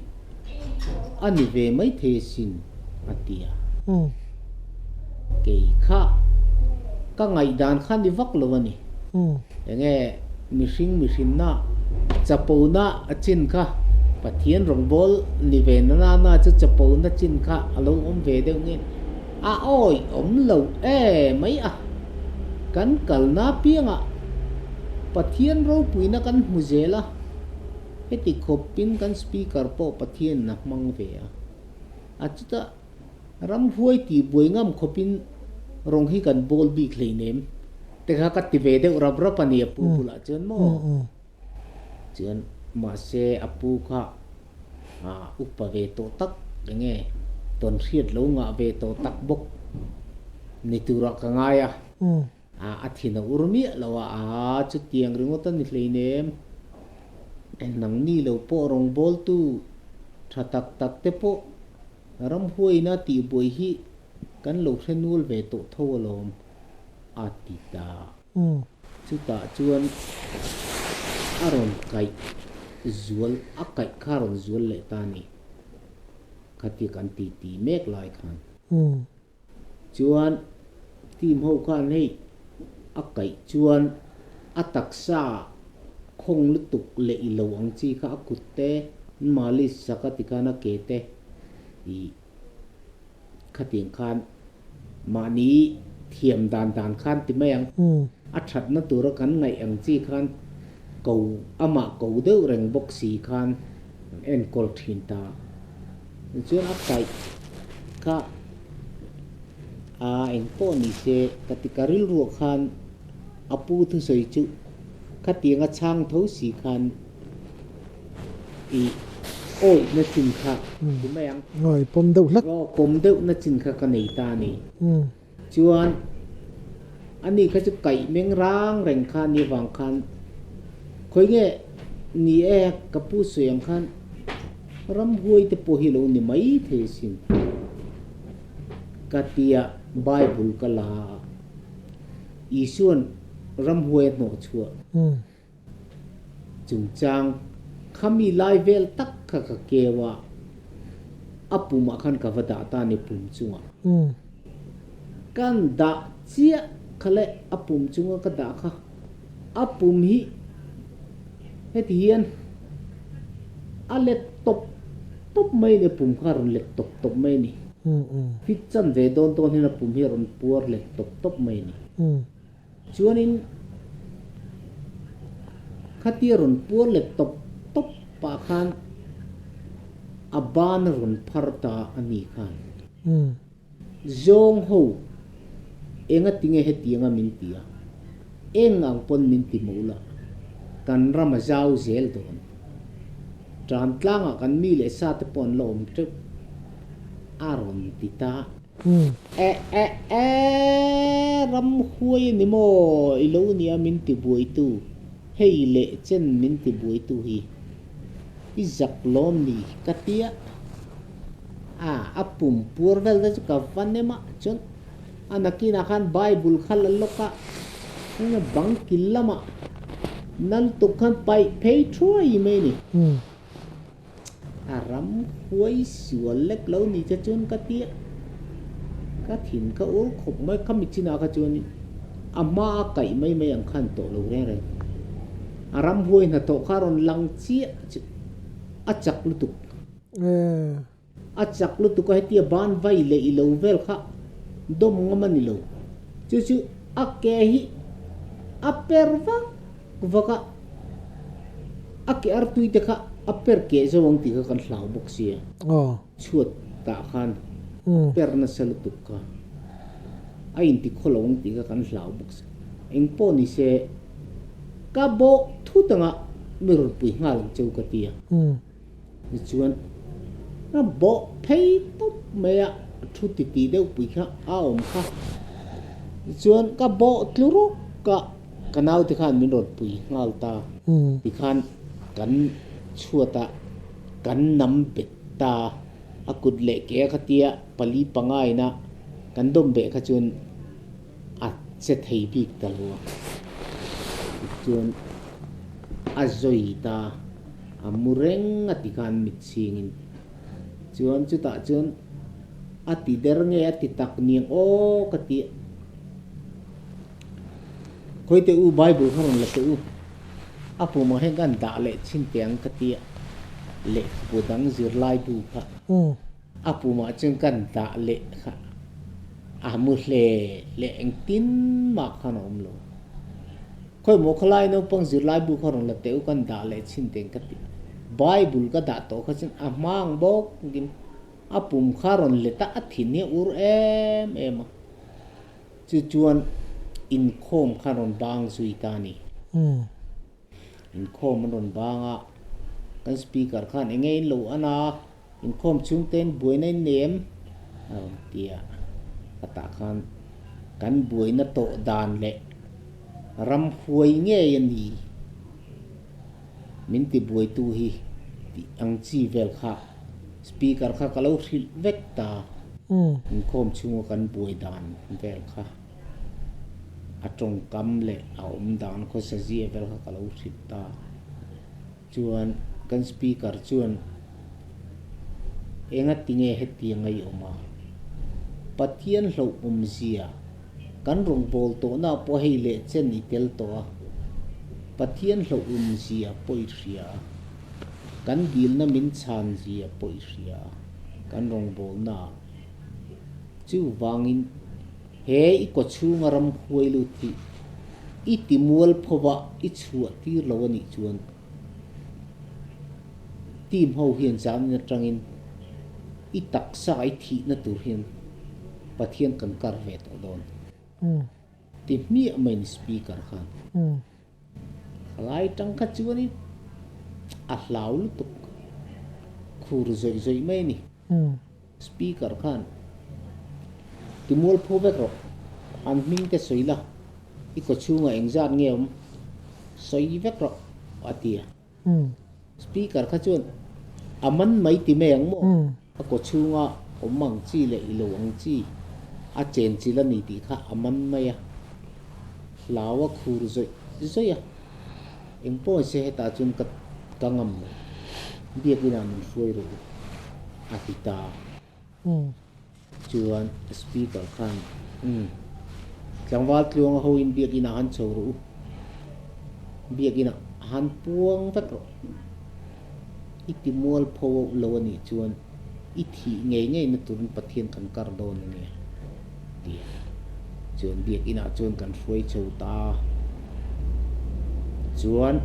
a ni ve maithei asin, a ti a. Kei kha ka ngaihdan kha ni vak lo a ni. Enge mihring mihrinna chapona a chin kha Pathian rawngbâwl ni ve na na na chu chapona chin kha a lo awm ve deuh nge a awih awm lo e mai a. Kan kalna piangah Pathian ropuina kan hmu zel a, heti khawpin kan Speaker pawh Pathianin a hmang ve a. A chutah ramhuai tih buai ngam khawpin rawng hi kan bawl bik hleinem te kha ka ti ve deuh rap rap a ni a pu bulah chuan maw? Chuan mahse a pu kha upa ve tawh tak enge tawn hriat lo ngah ve tawh tak bawk ni turah ka ngai a, a thin a ur miah lo a, aa chutiang ringawt a ni hleinem, nangni lo pawh rawngbawltu tha tak tak te pawh ramhuaina tihbuai hi kan lo hre nual ve tawh tho alawm a ti ta. Chutah chuan a rawn kaih zual, a kaih kha a rawn zual leh ta a ni. Khati kan ti ti mek lai khan. Chuan team ho khan hei a kaih chuan a taksa khawng lutuk leh i lo ang chi kha a kut te malis sak a ti khan a ke te ih Khatiang khan mahni thiam dan dan khan ti mai ang. A thatna tura kan ngaih ang chi khan ko amah ko deuh reng bawk si khan an enkawl thin ta. Chuan a kaih kha a eng pawh ni se ka ti ka rilruah khan a pu thusawi chu khatianga chhang tho si khan I awih na chin kha ti mai ang. Awi pawm deuh hlek. Aw pawm deuh na chin kha ka nei ta a ni. Chuan ani kha chu kaih meng rang reng kha ni avang khan khawi nge ni e ka pu sawi ang khan ramhuai te pawh hi lo ni mai thei asin ka tia Bible ka la a Isua'n ramhuai a hnawh chhuah. Chungchang khami lai vel tak kha ka keu a, a pumah khan ka va dah ta a ni pum chungah. Kan dah chiah kha leh a pum chunga ka dah kha a pum hi heti hian a let tawp tawp mai a ni, a pum kha a rawn let tawp tawp mai a ni. Fit chanve dawn dawn hian a pum hi a rawn puar leh tawp tawp mai a ni. Chuanin khatia rawn puar leh tawp tawp pah khan a ban a rawn phar ta a ni khan. Zawng ho, enga tinge hetianga min ti a? Eng ang pawn min ti mo la, kan ram a zau zel dawn. Tan tlangah kan mi leh sa te pawh an la awm teuh a rawn ti ta. E e e, ram huai a ni maw? I lo nia min ti buaitu, hei leh chen min ti buaitu hi. I zak lawm ni ka tia. A, a pum puar vel te chu ka va nem a, chuan a nakinah khan Bible kha la lawk a, eng bang kil lamah nal tuk khan paih phei thuai mai a ni. A ram huai sual lek lo ni che chuan ka tia, ka thin kha ur khawp mai, khami chinah kha chuan a hma a kaih mai mai ang khan tawh lo reng reng. A ram huai hnathawh kha a rawn lang chiah chu a chak lutuk. A chak lutuk a hetia ban vai leh i lo vel kha dawm ngam a ni lo. Chu chu a ke hi a per vak vak a, a ke artui te kha a per keh zo ang tih kha kan hlau bawk sia. Chhuat tah khan per nasa lutuk kha a inti khaw lo ang tih kha kan hlau bawk sia. Engpawh ni se ka bawh thut anga mi rawn pui nghal ang cheu ka ti a. Tichuan, a bawh phei tawp mai a, thu titi deuh pui kha a awm kha. Tichuan, ka bawh tlu rawk a, ka naute khan min rawn pui nghal ta. Tikhan kan chhuat a, kan nam bet ta, a kut leh ke a khatia pali panga ina kan dawm beh kha chuan a che thei bik ta lo a, tichuan a zawi ta, a mu reng a ti khan mit chhingin chuan chutah chuan a ti der nge a ti tak niang aw ka ti a, khawi teh u Bible kha rawn la teh u, a pumah hian ka han dah leh chhin teh ang ka ti a, lehkhabu dang zirlai bu kha. A pumah chuan kan dah leh kha a mu hle hle engtin mah khan a awm lo. Khawi maw khalai naupang zirlai bu kha rawn la teh u kan dah leh chhin teng ka ti. Bible ka dah tawh kha chuan a hmang bawk in a pum kha rawn let a, a thin hi a ur em em a. Chu chuan inkhawm kha rawn bang zui ta a ni. Inkhawm an rawn bang a, kan speaker khan enge in lo an a, inkhawm chhung ten buaina in nei em? a rawn ti a, ka tah khan kan buaina tawh dan leh ram huai ngei a ni min ti buaitu hi tih ang chi vel kha speaker kha ka lo hrilh vek ta, inkhawm chhunga kan buai dan vel kha. A tawngkam leh a awm dan khawsa zia vel kha ka lo hrilh ta. Chuan kan speaker chuan enga tinge hetiang a i awm a? Pathian hlauh awmzia kan rawngbâwl tawhna pawh hei leh chen i tel tawh a, Pathian hlauh awmzia pawh i hria a, kan dilna min chhan zia pawh i hria a, kan rawngbâwlnaah. Chuvangin he i kawchhunga ram huai lut hi i ti mual phova i chhuah tir lo a nih chuan team ho hian zanin atangin i taksa i thihna tur hian Pathian kan kar ve tawh dawn ti hmiah mai ni speaker khan. Khalai tang kha chuanin a hlau lutuk khur zawih zawih mai a ni. Speaker khan ti mual pho vek rawh, an hming te sawi la, i kaw chhungah engzat nge awm sawi vek rawh a ti a. Speaker kha chuan a man mai ti mai ang maw? A kaw chhunga awm ang chi leh i lo ang chi a chen chilh a ni tih kha a man mai a, hlau a khur zawih zawih a. Engpawh se hetah chuan ka ka ngam lo, biakinah min hruai rawh u a ti ta. Chuan speaker khan umm tlangval tluanga hoin biakinah han chho rawh u, biakinah han puang vek rawh, i ti mual pho lo a nih chuan. I thih ngei ngei na turin Pathian kan kar dawn a nia ti a. Chuan biakinah chuan kan hruai chho ta a. Chuan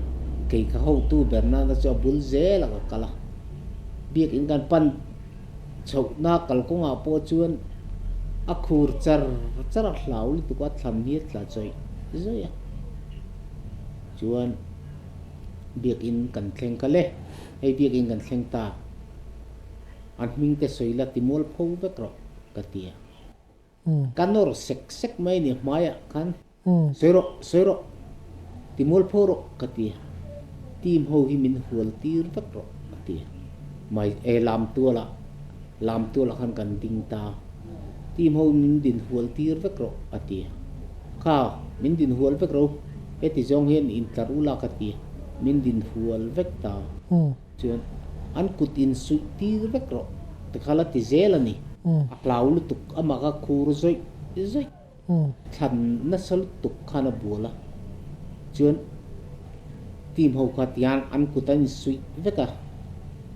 kei ka hotu ber nana chu a bul zel a ka kal a. Biakin kan pan chhohna kalkawngah pawh chuan a khur char char a hlau lutuk a, thlan hi a tla zawih zawih a. Chuan biakin kan thleng kal e, hei biakin kan thleng ta. An hming te sawi la ti mual pho vek rawh ka ti a. Ka nawr sek sek mai a ni hmaiah khan sawi rawh sawi rawh ti mual pho rawh ka ti a. Team ho hi min hual tir vek rawh ka ti a. Mai e lam tualah lam tualah khan kan ding ta. Team ho min din hual tir vek rawh a ti a. Kha min din hual vek ro heti zawng hian intlar ula ka ti a. Min din hual vek ta. Chuan an kut in suih tir vek rawh ti kha la ti zel a ni. A hlau lutuk amah kha khur zawih zawih thlan nasa lutuk khan a bual a. Chuan team ho kha tihian an kut an insuih vek a,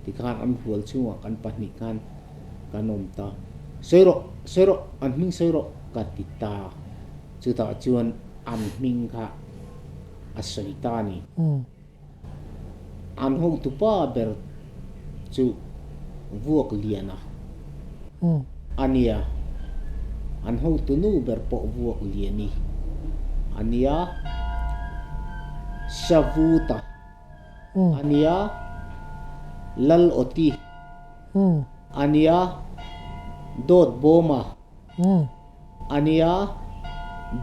tikhan an hual chhungah kan pahnih khan kan awm ta. Sawi rawh, sawi rawh, an hming sawi rawh ka ti ta. Chutah chuan an hming kha a sawi ta a ni. An hotupa ber chu vuak lian a a nia, an hotunu ber pawh vuak lian i a nia, Savuta a nia, Lal Awti a nia, Dawt Bawma a nia,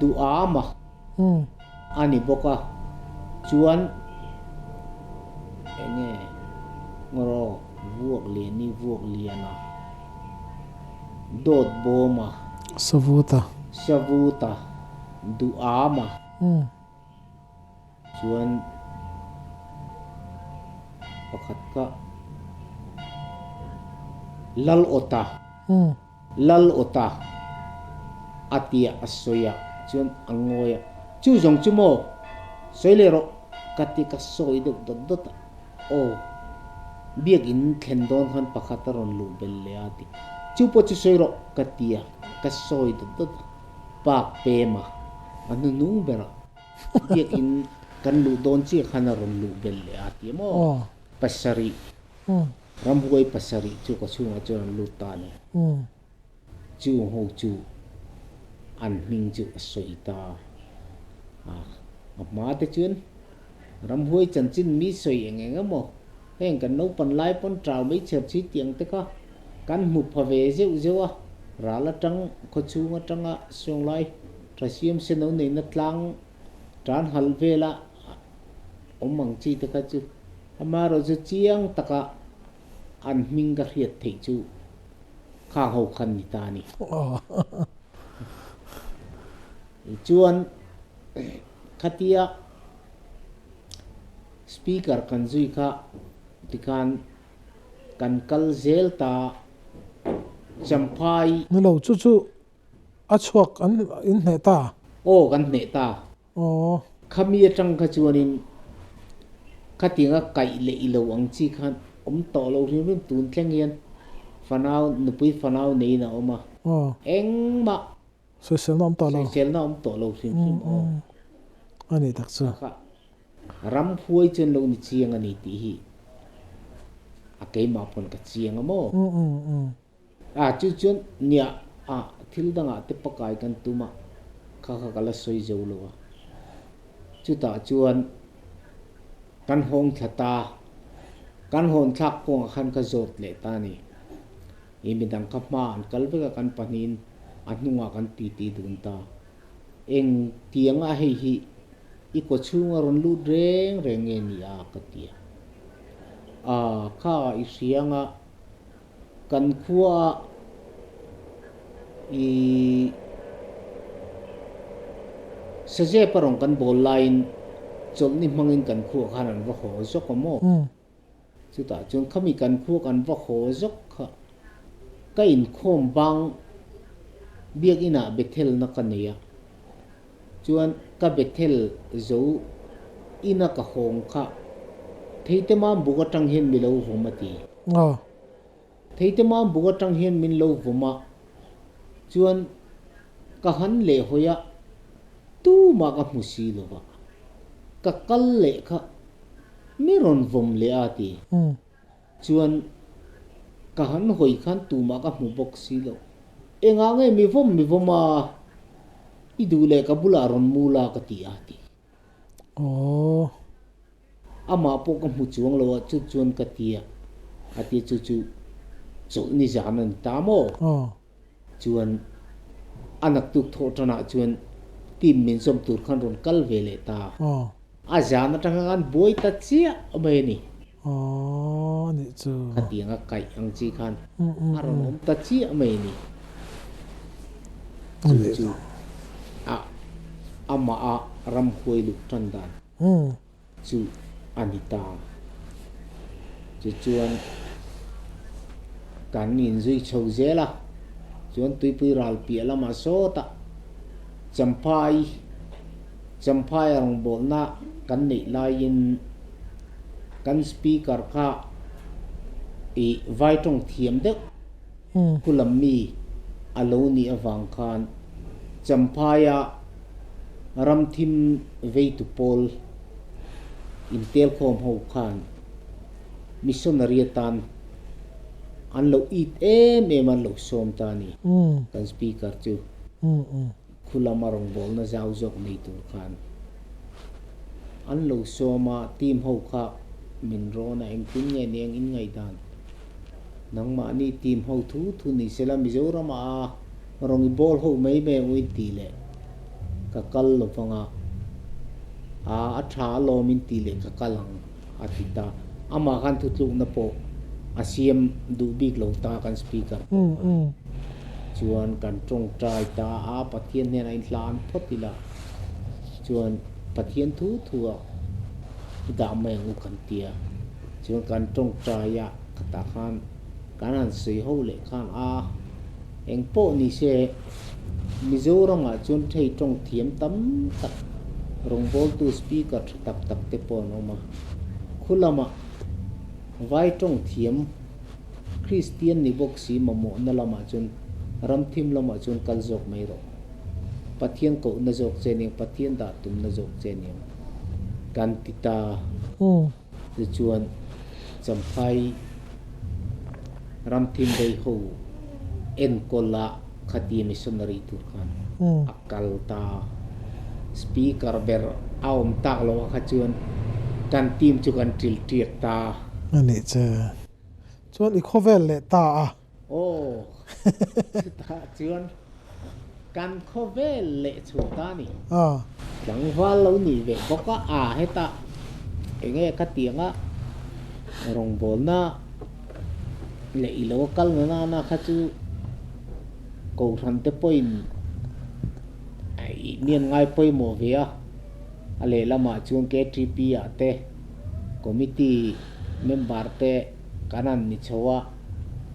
Duhama. A ni bawk a, chuan eng nge ngawraw vuak lian hi vuak lian a, dawt bawm a, Savuta, Savuta, duham a, chuan pakhat kha Lal Awta. Lal awta a tia a sawi a chuan a ngawi a, Chu zawng chu maw? Sawi leh rawh ka ti ka sawi deuh dawt dawt a, Aw, biakin thlen dawn khan pakhat a rawn luh bel leh a ti, Chu pawh chu sawi rawh ka ti a, ka sawi dawt dawt a, Pak pem a, a hnuhnung ber a, biakin kan luh dawn chiah khan a rawn luh bel leh a ti a maw? Pasarih. Ramhuai pasarih chu ka chhungah chuan an lut ta a ni. Chung ho chu an hming chu a sawi ta a. A hma te chuan ramhuai chanchin mi sawi eng eng emaw heng kan naupan lai pawn tau mai chher chi tiang te kha kan hmu pha ve zeuh zeuh a. Ral atang khawchhung atanga sawnglai tha siam se no neihna tlang tan hal vela awm ang chi te kha chu Amaherawhchu chiang taka an hming ka hriat theih chu khang ho khan ni ta a ni. Chuan khatia speaker kan zui kha tikhan kan kal zel ta Champhai. Ni lo, chu chu a chhuak an inhneh ta. Aw kan hneh ta. Aw. Khami atang kha chuanin khatianga kaih leh i lo ang chi khan awm tawh lo hrim hrim tun thleng hian fanau nupui fanau neiin a awm a. Aw. Engmah. Sawiselna awm tawh lo. Sawiselna awm tawh lo hrim hrim aw. A nih tak chu. Kha ram huai chuan lo ni chiang a ni tih hi a keimah pawn ka chiang a maw? A chu chuan nia a thil dangah te pakai kan tum a, kha kha ka la sawi zo lo a. Chutah chuan kan hawng thla ta, kan hawn thlak kawngah khan ka zawt leh ta a ni. I midang kha hma an kal vek a, kan pahnihin a hnungah kan titi dun ta. Eng tianga hei hi i kaw chhunga rawn lut reng reng nge ni a ka ti a. A kha i hrianga Kan khua i Sazep a rawn kan bawl laiin chawlhni hmangin kan khua khan an va haw zawk a maw? Chutah chuan khami kan khua kan va haw zawk kha ka inkhawm bang biakinah Bethelna ka nei a, chuan ka Bethel zo ina ka hawng kha Theite Mambuk atang hian mi lo vawm a ti. Theite mam buk atang hian min lo vawm a, chuan ka han leh hawi a, tumah ka hmu si lo va, ka kal leh kha mi rawn vawm leh a ti. Chuan ka han hawi khan tumah ka hmu bawk si lo. Engah nge mi vawm mi vawm a, i duh leh ka bulah rawn mu la ka ti a ti. Aww. Amah pawh ka hmu chuang lo a, chu chuan ka ti a, a ti chu chu chawlh ni zan a ni ta maw? Aw. Chuan a naktuk thawh tanah chuan team min zawm tur khan rawn kal ve leh ta. Aw. A zan atang khan buai ta chiah mai a ni. Aw, a nih chu. Khatiang a kaih ang chi khan a rawn awm ta chiah mai a ni. Chu chu a amah a ramhuai luh tan dan chu a ni ta. Tichuan kan inzui chho zel a, chuan tuipui ral piah lamah sawtah Champhai Champhai a rawngbawlna kan neih laiin kan speaker kha ih vai tawng thiam deuh khu lam mi a lo nih avang khan Champhaia ramthim veitu pawl intelkhawm ho khan missionary atan an lo it em em a, an lo sawm ta a ni kan speaker chu. Khu lama rawngbawlna zau zawk nei tur khan an lo sawm a, team ho kha min rawn a, engtin nge ni ang in ngaihdan? Nangmahni team ho thu thu ni sela Mizoram ah a rawn i bawl ho mai mai ang u in tih leh ka kal lo vang a, a a tha alawm in tih leh ka kal ang a ti ta. Amah khan thutlukna pawh a siam duh bik lo ta kan speaker pawh khan. Chuan kan tawngtai ta a, Pathian hnenah in hlan phawt ila, chuan Pathian thu thu a i dah mai ang u kan ti a. Chuan kan tawngtai a, khatah khan kan han sawi ho leh khan a, eng pawh ni se Mizoramah chuan thei tawng thiam tam tak rawngbawltu speaker tha tak tak te pawh an awm a, khu lamah vai tawng thiam Kristian ni bawk si mamawhna lamah chuan ramthim lamah chuan kal zawk mai rawh. Pathian kohna zawk che aniang, Pathian dah tumna zawk che aniang kan ti ta. Tichuan Champhai ramthim vei ho enkawl a khati missionary tur khan a kal ta. Speaker ber a awm tak loh a kha chuan kan team chu kan ṭil ṭiak ta. A nih che. Chuan i khawvel leh ta a. Aw, chutah chuan kan khawvel leh chho ta a ni. Tlangval lo nih ve bawk a, a hetah enge ka tiang a rawngbawlna leh i lo kal na nana kha chu Kohhran te pawhin mian ngai pawimawh ve a, a lehlamah chuan KTP ah te Committee member te kan han ni chho a,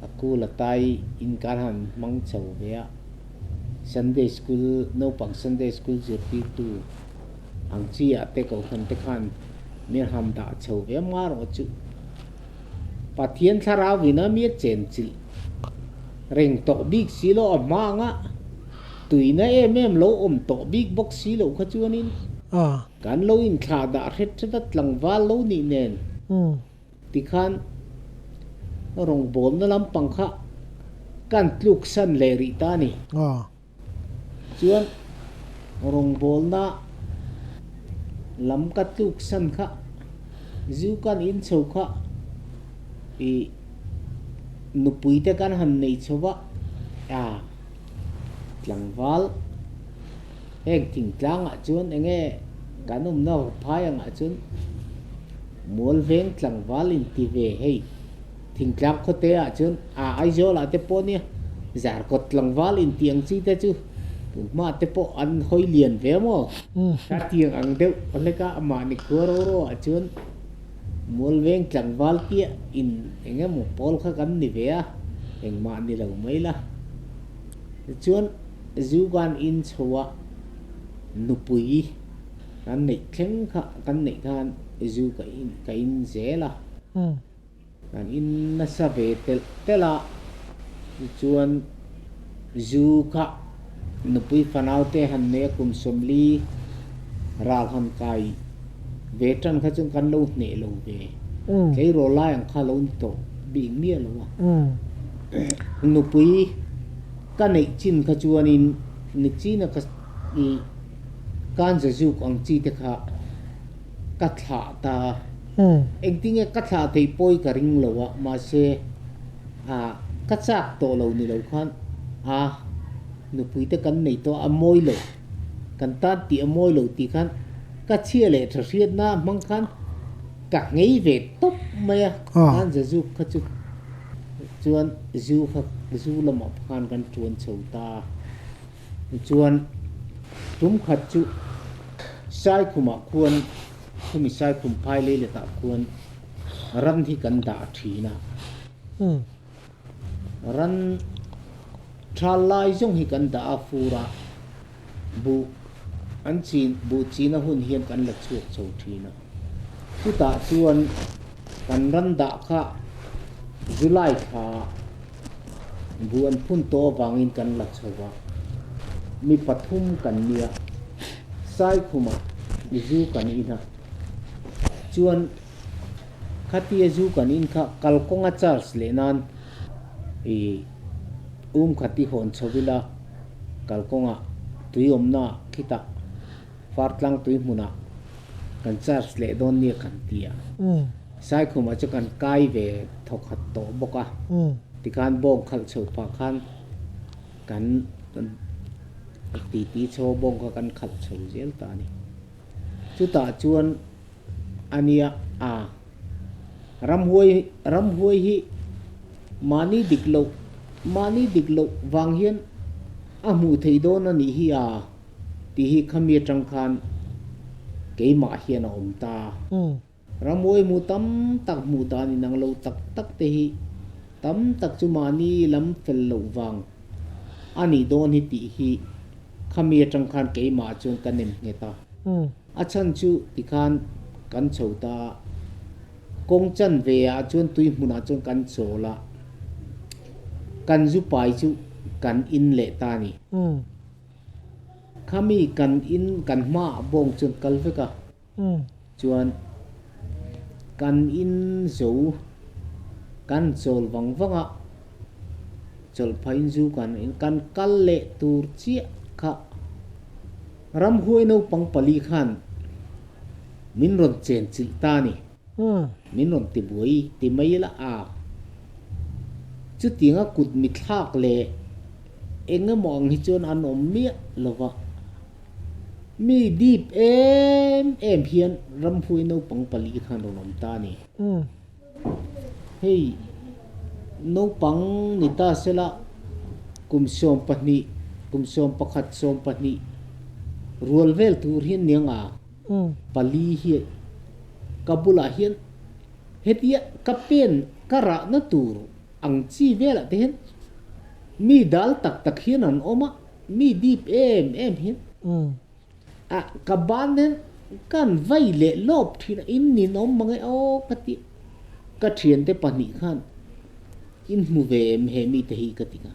a kul a tai in kan han hmang chho ve a, Sunday School naupang Sunday School zirtirtu ang chi ah te Kohhran te khan min han dah chho ve a marawh chu Pathian thlarau in a mi a chenchilh reng tawh bik si lo a hma anga tuina em em lo awm tawh bik bawk si loh kha chuanin Kan lo inthlah dah hret hret a tlangval lo nih nen tikhan rawngbawlna lampang kha kan tluk san leh rih ta a ni. Chuan rawngbawlna lam ka tluk san kha zu kan in chho kha ih nupui te kan han nei chho va tlangval. Heng thingtlangah chuan enge kan awmna phai angah chuan Mualveng tlangval in ti ve hei thingtlang khawte ah chuan a Aizawl ah te pawh nia Zarkawt tlangval in ti ang chi te chu tunhma te pawh an hawi lian ve maw ka tiang ang deuh hlek a mahni khua ro ro ah chuan Mualveng tlangval tia in eng emaw pawl kha kan ni ve a engmah ni lo mai la tichuan. Zugan in chho a nupui kan neih thleng kha kan neih khan zu ka in ka in zel a. Kan in nasa ve telh telh a, tichuan zu kha nupui fanau te han nei a kum 40 ral han kai ve tan kha chuan kan lo hneh lo ve. Tleirawl lai ang kha lo ni tawh bik miah lo a. Nupui ka neih chin kha chuanin nichina ka i kanza zuk ang chi te kha ka thlah ta. Engtinge ka thlah theih pawi ka ring lo a, mahse ka chak tawh lo ni lo khan a nupui te kan nei tawh a, a mawi lo, kan tan tih a mawi lo tih khan ka chhia leh tha hriatna hmang khan ka nghei ve tawp mai a, khan zazuk kha chu chuan zu kha zu lamah khan kan tuan chho ta. Tichuan, tum khat chu Saikhumah khuan, khumi Saikhum phai lei letah khuan ran hi kan dah thin a. Ran tha lai zawng hi kan dah a, fur a, buh an chin, buh china hun hian kan la chhuak chho thin a. Chutah chuan kan ran dah kha July thla buh an phun tawh avangin kan la chho a, mi pathum kan nia, Saikhumah zu kan in a, chuan khatia zu kan in kha kalkawnga charge leh nan ih um khat i hawn chho ila kalkawngah tui awmna khitah Fartlang tui hmunah kan charge leh dawn nia kan ti a, Saikhumah chu kan kai ve thawkhat tawh bawk a, tikhan bawng khalh chhoh phah khan kan titi chho bawng kha kan khalh chho zel ta a ni. Chutah chuan a nia a ramhuai ramhuai hi mahni dik loh mahni dik loh vang hian a hmuh theih dawn a nih hi a. Tih hi khami atang khan keimah hian a awm ta. Ramhuai hmu tam tak hmuh dan inang lo tak tak te hi tam tak chu mahni lam fel loh vang a nih dawn hi tih hi khami atang khan keimah chuan ka nem nghet a. A chhan chu tikhan kan chho ta a, kawng chanve ah chuan tui hmunah chuan kan chawl a, kan zu pai chu kan in leh ta a ni. Khami kan in kan hmaah bawng chuan kal vek a, chuan kan in zo kan chawl vang vang a, chawlh phah in zu kan in kan kal leh tur chiah kha ramhuai naupang pali khan min rawn chen chilh ta a ni. Min rawn ti buai ti mai la a, chutianga kut mithlak leh eng emaw ang hi chuan an awm miah lo va, mi dip em em hian ramhuai naupang pali khan rawn awm ta a ni. Hei naupang ni ta sela kum 12, kum 11, 12 rual vel tur hian niang a. Pali hi ka bulah hian hetia ka pen ka rahna tur ang chi velah te hian mi dal tak tak hian an awm a, mi dip em em hian a ka ban hian ka han vai leh lawp thin a, in ninawm mang e aw ka ti ka thiante pahnih khan in hmu ve em he mite hi ka ti kha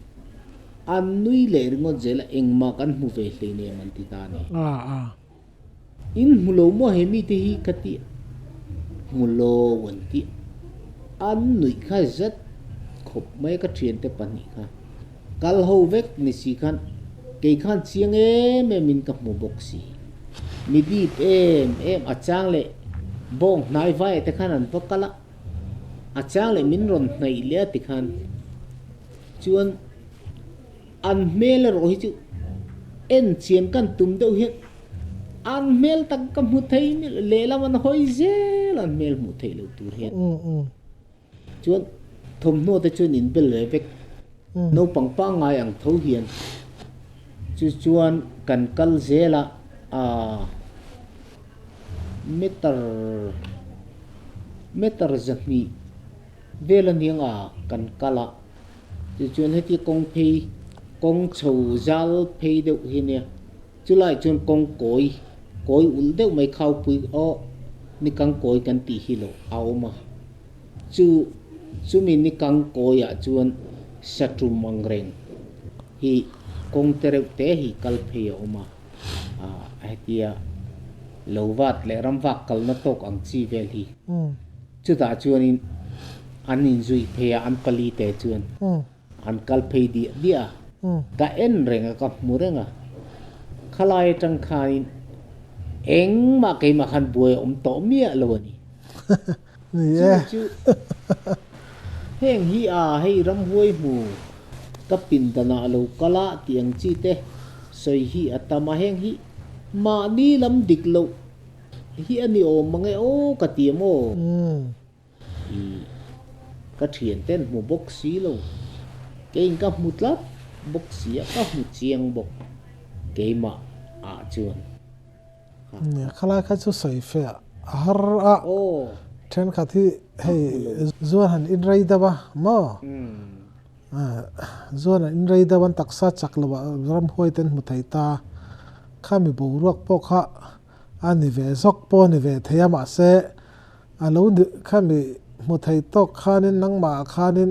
an nui leh ringawt zel a, engmah kan hmu ve hleinem an ti ta a ni. In hmu lo maw he mite hi ka ti hmu lo an ti an nuih kha zet khawp mai ka thiante pahnih kha kal ho vek ni si khan kei khan chiang em em in ka hmu bawk si mi dip em em a chang leh bawng hnai vai te khan an va kal a a chang leh min rawn hnaih leh a ti khan chuan An hmel erawh hi chu en chian kan tum deuh hian an hmel tak ka hmu thei miah lo, lehlam an hawi zel an hmel hmuh theih loh tur hian. Chuan thawmhnaw te chuan in bel ve vek, naupang pangngai ang tho hian chu chuan kan kal zel a, aaa meter meter 200 vel aniang a kan kal a. Tichuan heti kawng phei, kawng chho zal phei deuh hi nia, chulaiah chuan kawng kawi, kawi ulh deuh mai khaupui aw nikang kawi kan tih hi lo a awm a. Chu Chumi ni kang kawiah chuan satum ang reng hi kawng te reuh te hi kal phei a awm a, hetia lo vat leh ram vak kalna tawk ang chi vel hi. Chutah chuanin an inzui phei a, an pali te chuan an kal phei diah diah a, ka en reng a, ka hmu reng a, khalai atang khanin engmah keimah khan buai a awm tawh miah lo a ni. Ni e. Chu chu heng hi a hei ramhuai hmu ka pindanah lo kal a tih ang chi te sawi hi a tam a, heng hi mahni lam dik loh hi a ni awm mang e aw ka ti em aw? I ka thian ten hmu bawk si lo, keiin ka hmu tlat bawk si a, ka hmu chiang bawk keimah ah chuan. Khalai kha chu sawi fe a har a, thenkhat hi hei zuan han inrei deuh a maw? Zuan an inrei deuh an taksa chak lo ah ramhuai te an hmu thei ta, khami boruak pawh kha a ni ve zawk pawh a ni ve thei a mahse a lo ni khami hmu thei tawk khanin nangmah ah khanin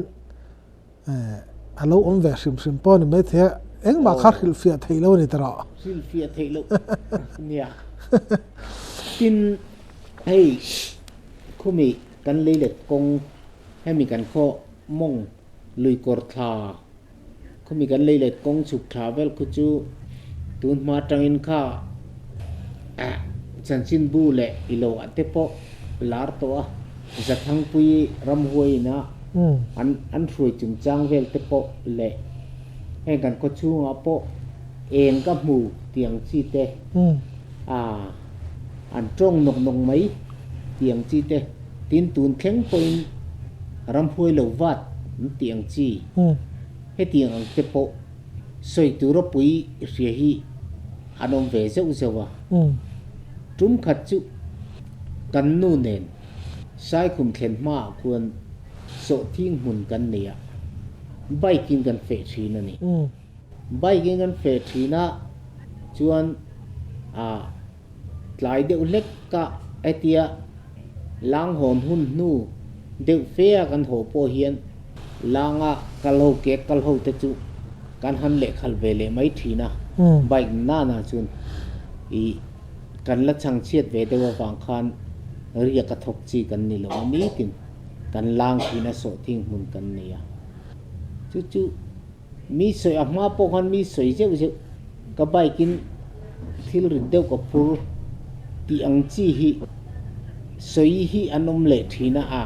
a lo awm ve hrim hrim pawh a ni maithei a, engmah kha hrilhfiah theih lo a ni ta rawh. Hrilhfiah theih loh nia. Tin, hei khumi kan leilet kawng hemi kan khaw mawng lui kawr thla khumi kan leilet kawng chhuk thla vel khu chu tun hma atangin kha chanchinbu leh ilo ah te pawh lar tawh a, Zathangpui ramhuai ina an an hruai chungchang vel te pawh leh heng kan khaw chhungah pawh eng ka hmu tih ang chi te an tawng nawk nawk mai tih ang chi te tin tun thleng pawhin ramhuai lo vat an tih ang chi hetiang ang te pawh sawi tura pui hria hi an awm ve zeuh zeuh a. Tum khat chu kan nu nen Saikhum thlen hmaah khuan sawhthing hmun kan nei a, bike in kan feh thin a ni. Bike in kan feh thin a chuan ah tlai deuh hlek ka hetia lang hawn hun hnu deuh fe a kan haw pawh hian langa kal ho ke kal ho te chu kan han lehkhal ve leh mai thin a, bike nana chuan ih kan la chhangchhiat ve deuh avang khan riak a thawk chi kan ni lo a nitin kan lang thin a sawhthing hmun kan nei a chu chu mi sawi a hma pawh khan mi sawi zeuh zeuh ka bike in thil rit deuh ka phur tih ang chi hi sawi hi an awm leh thin a a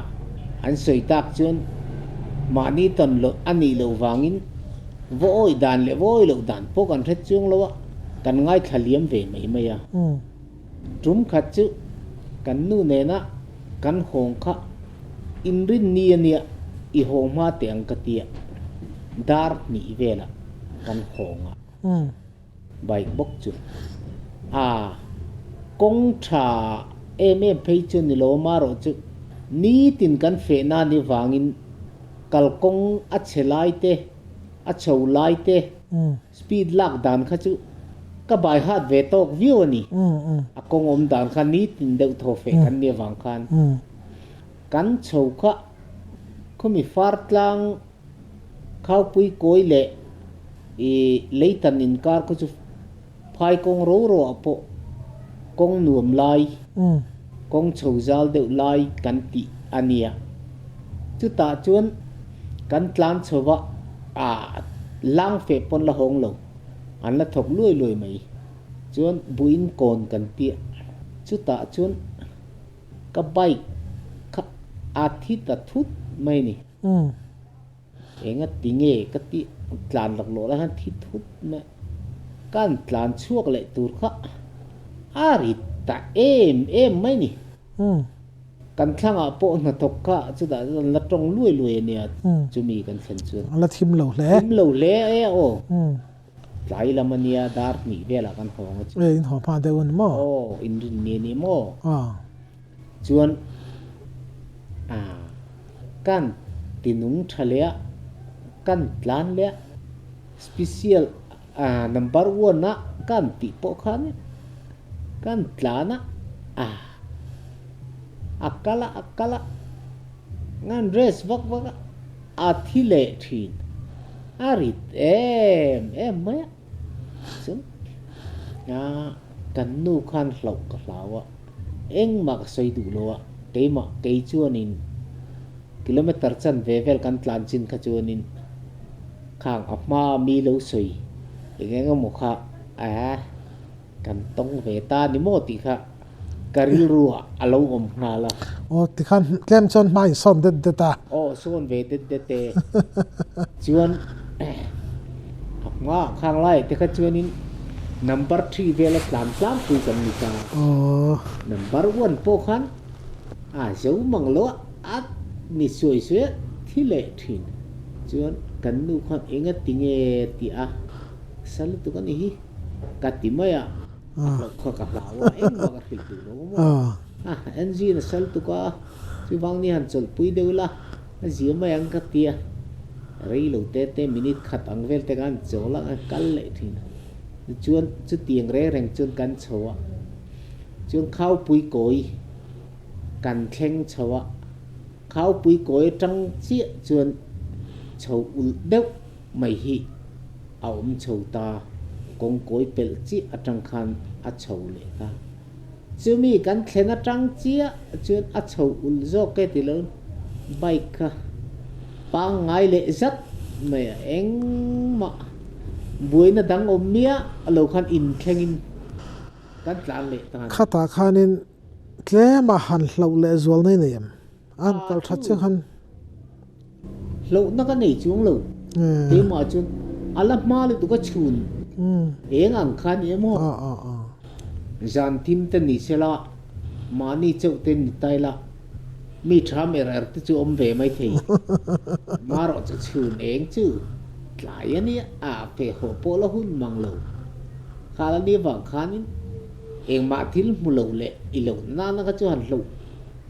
an sawi tak chuan mahni tawn loh a nih loh vangin vawi dan leh vawi loh dan pawh kan hre chuang lo a kan ngaithla liam ve mai mai a. Tum khat chu kan nu nena kan hawng kha inrinni a nia i haw hma teh ang ka tia dar hnih velah kan hawng a. Bike bawk chu a kawng tha em em phei chu ni lo amarawh chu nitin kan fehna ni vangin kalkawng a chhe lai te a chho lai te Speed lak dan kha chu ka bai hat ve tawk viau a ni. A kawng awm dan kha nitin deuh thaw feh kan nih avang khan kan chho kha khawmi far tlang khaupui kawi leh i leitan inkar kha chu phai kawng ro ro ah pawh kawng nuam lai, kawng chho zal deuh lai kan tih a nia. Chutah chuan kan tlan chho va, a lang feh pawn la hawng lo, an la thawk luai luai mai. Chuan buin kawn kan piah, chutah chuan ka bike kha a thi ta thut mai a ni. Enga ti nge ka tih tlan lak lawh lai khan thi thut mai kan tlan chhuak leh tur kha a rit ta em em mai ni. Kan thlangah pawh hnathawk kha chutah chuan la tawng luai luai a nia chumi kan thlen chuan. A la thim lo hle. Thim lo hle e aw. Tlai lam a nia dar hnih velah kan hawng a chu. E in haw hma deuh a ni maw? Aw inrin ni a ni maw? Chuan a kan tinung tha leh a, kan tlan leh a, special a number one a kan tih pawh khan kan tlan a, a a kal a a kal a. Ngan rest vak vak a, a thi leh thin. A rit em em mai a. Chuan kan nu khan hlauh ka hlau a, engmah ka sawi duh lo a, keimah kei chuanin kilometer chan ve vel kan tlan chin kha chuanin khang a hma mi lo sawi eng eng emaw kha a kan tawng ve ta ni maw tih kha ka rilru ah a lo awm nghal a. Aw tikhan tlem chuan hma in sawn det det a. Aw sawn ve det det e. Chuan a hma ah khang lai te kha chuanin number three vel a tlan tlangpui kan ni ta. Aw. Number one pawh khan a zo mang lo a, a ni suai suai a thi leh thin. Chuan kan nu khan enga tinge tih a sa lutuk a ni hi ka ti mai a. A hlauh kha ka hlau a, engmah ka hrilh duh lo maw? A, engine a sal tuk a, chuvang ni han chawlhpui deuh la, a zia mai ang ka ti a. Rei lo te te minute khat ang vel te khan chawl a, a kal leh thin a. Tichuan chutiang reng reng chuan kan chho a, chuan Khaupui kawi kan thleng chho a, Khaupui kawi atang chiah chuan chho ulh deuh mai hi a awm chho ta, kawngkawi pelh chiah atang khan a chho leh ta. Chumi kan thlen atang chiah chuan a chho ulh zawk e ti lo bike kha pangngai leh zat mai a, engmah buaina dang awm miah lo khan inthlengin kan tlan leh ta a ni. Khatah khanin tlema han hlauh leh zual nei nei em? An kal tha chiang han. Hlauhna ka nei chuang lo. Keimah chuan a la hma lutuk a chhun eng ang kha ni emaw? Zan thim te ni sela, mahni chauh te ni ta ila, mi tha mer er te chu awm ve mai thei. Marawh chu chhun eng chu tlai a nia, a feh haw pawh la hun mang lo. Khal a nih vang khanin engmah thil hmu lo leh i loh nana kha chu han hlauh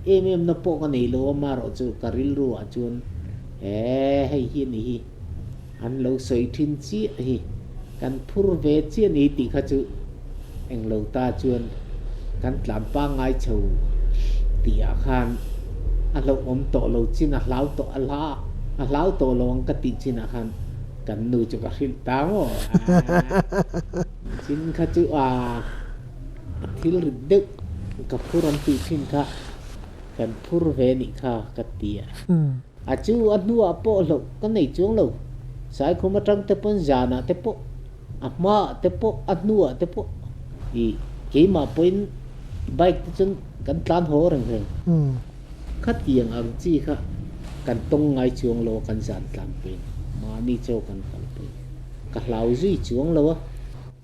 Em em na pawh ka nei lo a, marawh chu ka rilru ah chuan he hei hi a ni hi, an lo sawi thin chiah hi, kan phur ve chiah a ni tih kha chu englo ta chuan kan tlan pangngai chho tih ah khan a hlauhawm tawh lo chin a hlau tawh a hla a hlau tawh lo ang ka tih chin ah khan kan nu chu ka hrilh ta maw chin kha chu aa. Thil rit deuh ka phur an tih thin kha kan phur ve nih kha ka ti a. A chu a hnuah pawh hlauh ka nei chuang lo. Saikhum atang te pawn zanah te pawh, a hmaah te pawh, a hnuah te pawh i keimah pawhin bike te chuan kan tlan haw reng reng. Khatiang ang chi kha kan tawng ngai chuang lo a kan zan tlanpuiin mahni chaw kan kalpui. Ka hlau zui chuang lo a.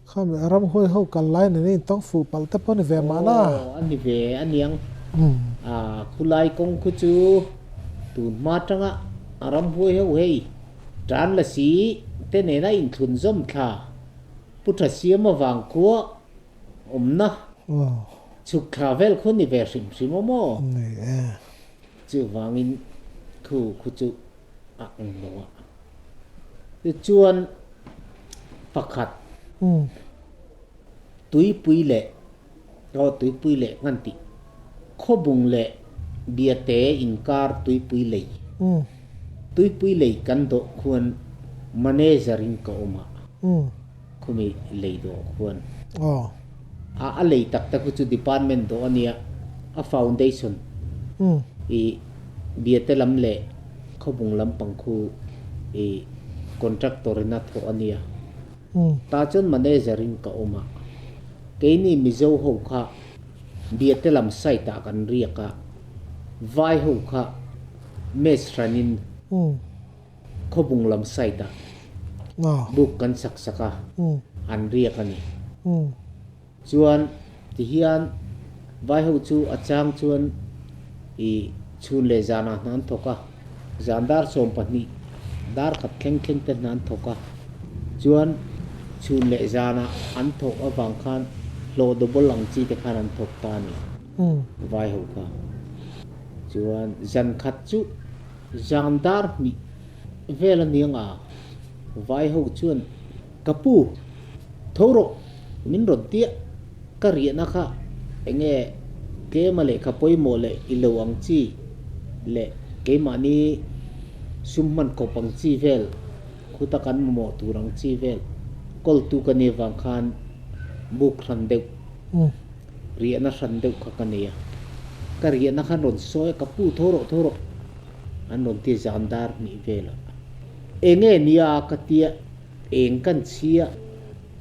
Khami a ram huai ho kal lai nen a intawng fuh palh te pawh a ni ve mahna. Aw, a ni ve a niang. A khulai kawng khu chu tun hma tanga a ram huai ho hei tan la si te nena inthlun zawm thla Pu Tha Siam avang khua awmna chhuk thla vel khu ni ve hrim hrim aw maw? Ni e. Chuvangin khu khu chu a ang lo a. Tichuan pakhat tuipui leh aw tuipui leh ngan tih khawbung leh biate inkar tuipui lei tuipui lei kan dawh khuan manager in ka awm a khumi lei dawh khuan a a lei tak tak chu department dawh a nia a foundation i biate lam leh Khawbung lampang khu i contractor in a thawh a nia. Tah chuan manager in ka awm a. Keini Mizo ho kha Biate lam site ah kan riak a, Vai ho kha mess hran in Khawbung lam site ah buk kan sak sak a, an riak a ni. Chuan tihian vai ho chu a chang chuan i chhun leh zanah hna an thawk a, zan dar 12 dar khat thleng thleng te hna an thawk a, chuan chhun leh zanah an thawk avang khan hlawh double ang chi te khan an thawk ta a ni vai ho kha. Chuan zan khat chu zan dar hnih vel a niang a, vai ho chuan Ka pu, tho rawh, min rawn tiah ka riahna kha enge tlema lehkha pawimawh leh i lo ang chi leh Keimahni sum hman kawp ang chi vel, khuta kan mamawh tur ang chi vel kawltu ka nih avang khan buk hran deuh, riahna hran deuh kha ka nei a. Ka riahna khan rawn sawi a, ka pu tho rawh tho rawh an rawn ti zan dar hnih velah. Enge nia ka tia eng kan chhia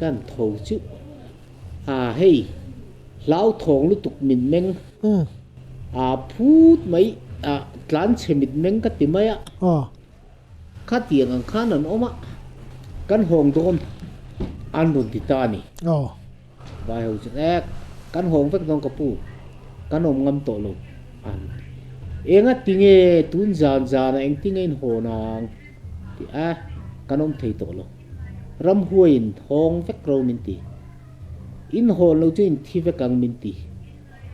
kan tho chu a hei hlauthawng lutuk mitmeng a phut mai a tlanchhe mitmeng ka ti mai a. Khatiang ang khan an awm a, kan hawng dawn an rawn ti ta a ni. Vai ho chuan e, kan hawng vek dawn ka pu, kan awm ngam tawh lo an ti. Enga tinge tun zan zanah engtinge in hawn ang ti a, kan awm thei tawh lo. Ramhuaiin hawng vek ro min ti. In hawn lo chu in thi vek ang min ti.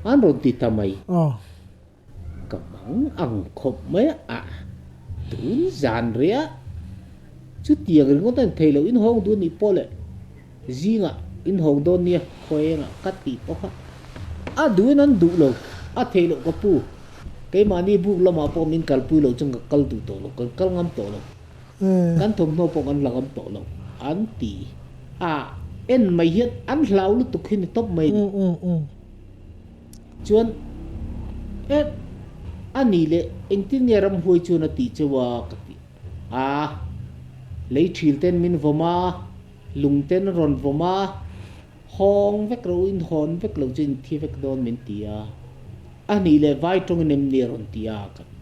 An rawn ti ta mai. Ka mang ang khawp mai a, tun zan reh a, chutiang ringawt a ni thei lo, in hawng duh anih pawh leh zingah in hawng dawn nia khawiengah ka tih pawh kha a duhin an duh lo, a theih loh ka pu, keimahni buk lamah pawh min kalpui loh chuan ka kal duh tawh lo, kan kal ngam tawh lo, kan thawmhnaw pawh kan la ngam tawh lo an ti a, en mai hian an hlau lutuk hi ni tawp mai a ni. Chuan, E, a nih leh engtin nge ramhuai chuan a tih cheu a? ka ti a. Lei thil ten min vawm a, lung ten rawn vawm a, hawng vek ro in hawn vek lo chu in thi vek dawn min ti a. A nih leh vai tawngin em ni a rawn ti a? ka ti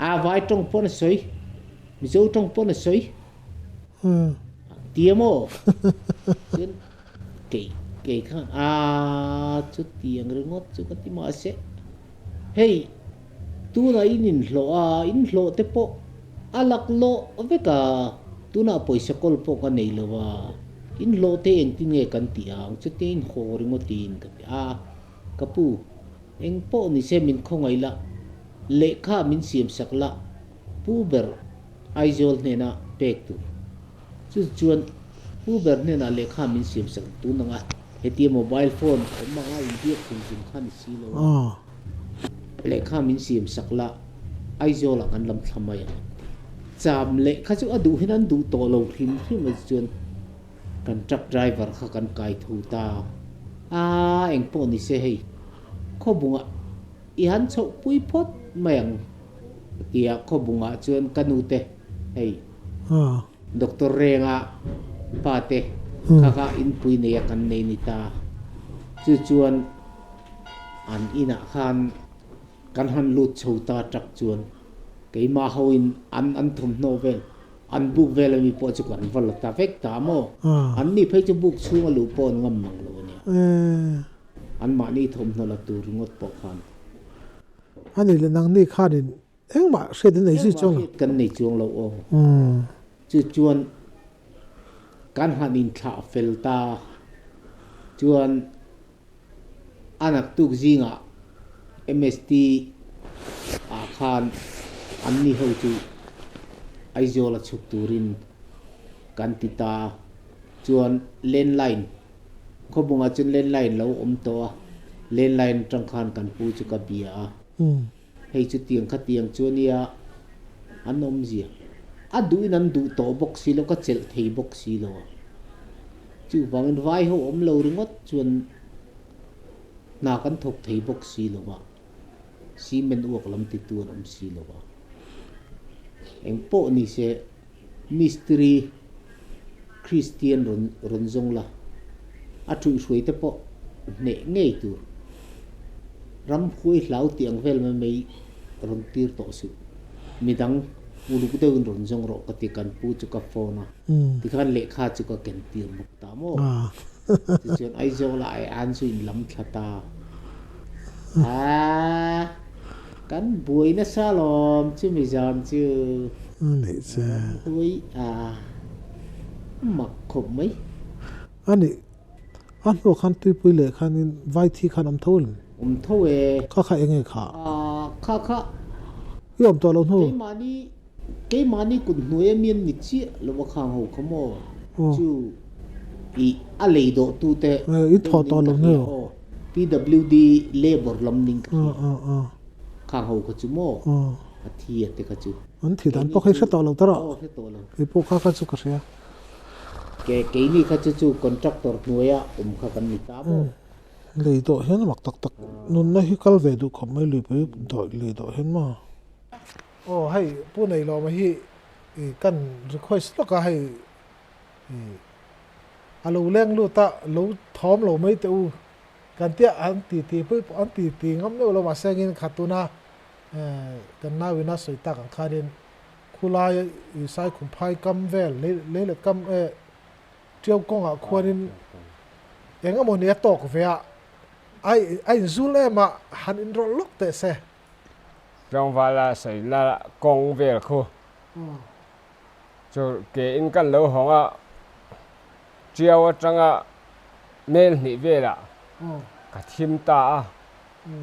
a. Vai tawng pawn a sawi, Mizo tawng pawn a sawi. Ti a maw? Chuan. Kei kei khan aaa chutiang ringawt chu ka ti mahse hei tunah in inhlawh a inhlawh te pawh a laklawh vek a tunah pawisa kawl pawh ka nei lo a inhlawh te engtin nge kan tih ang chutia inhaw ringawt in ka ti a ka pu eng pawh ni se min khawngaih la lehkha min siam sak la pu ber Aizawl hnena pek tur. Chu chuan Pu ber hnenah lehkha min siam sak tun ang a, hetia mobile phone awm anga inbiak zung zung kha ni si lo a, lehkha min siam sak la Aizawlah kan lam thla mai ang an ti. Cham lehkha chu a duh hian an duh tawh lo hrim hrim a chuan kan truck driver kha kan kai tho ta a, engpawh ni se hei khawbungah i han chhoh pui phawt mai ang a ti a, khawbungah chuan ka nute hei. Doctor Renga pa te kha kha inpui nei a kan nei ni ta. Chu chuan an inah khan kan han lut chho ta tak chuan keimah hoin an an thawmhnaw vel an buk vel ami pawh chu kan va la ta vek ta maw? An ni phei chu buk chhunga luh pawh an ngam mang lo a nia. Anmahni thawmhnaw la tur ringawt pawh khan. A nih leh nangni khanin Engmah hriat an nei zui chuang lo. Engmah hriat kan nei chuang lo aw. Chu chuan kan han inthlah fel ta chuan a naktuk zingah MST ah khan an ni ho chu Aizawl a chhuk turin kan ti ta chuan landline khawbungah chuan landline lo awm tawh a, landline atang khan kan pu chu ka bia a. Hei chutiang khatiang chu ania an awmzia. A duhin an duh tawh bawk si lo, ka chelh thei bawk si lo a. Chuvangin vai ho awm lo ringawt chuan hna kan thawk thei bawk si lo a, cement uak lam titu an awm si lo a. Engpawh ni se mistiri Kristian rawn rawn zawng la, a ṭhuihhruai te pawh hneh ngei tur. Ramhuai hlau tih ang vel mai mai rawn tir tawh suh. Midang uluk deuhin rawn zawng rawh ka ti kan pu chu ka phone a, tikhan lehkha chu ka ken tir bawk ta maw? Tichuan Aizawl ah ai an chu in lam thla ta. Aa kan buai nasa lawm chumi zan chu. Ramhuai a mak khawp mai. A nih, a hnuah khan tuipui leh khanin vai thi khan awm tho em? Awm tho e. Kha kha eng nge kha? Aa kha kha. I awm tawh lo hnu. Keimahni Keimahni kut hnuai a mian ni chiah lo a khang ho kha maw? Chu i a lei dawh tu te deuh ning ka hria aw. PWD labour lam ning ka hria. Khang ho kha chu maw? A thi a te kha chu. An thi dan pawh kha i hre tawh lo ta rawh. Aw hre tawh lo. Kei pawh kha kha chu ka hria. Ke keini kha chu chu contractor hnuaia awm kha kan ni ta maw? Lei dawh hian a mak tak tak. Nunna hi kal ve duh khawp mai luipui dawih lei dawh hian maw? Aw hei Pu Neilawma hi kan request lawk a hei a lo leng lut a lo thawm lo mai teh u kan tia an ti ti pui pawh an ti ti ngam meuh lo mahse engin kha tuna kan nauin a sawi tak ang khanin khulai Saikhum phai kam vel lei let kam Tiau kawngah khuanin eng emaw ni a tawk ve a a inzul em a han inrawlh lawk teh se. Tlangvala sawina kawng vel khu chu ke in kan lo hawng a, Tiau atanga mel hnih velah ka thim ta a,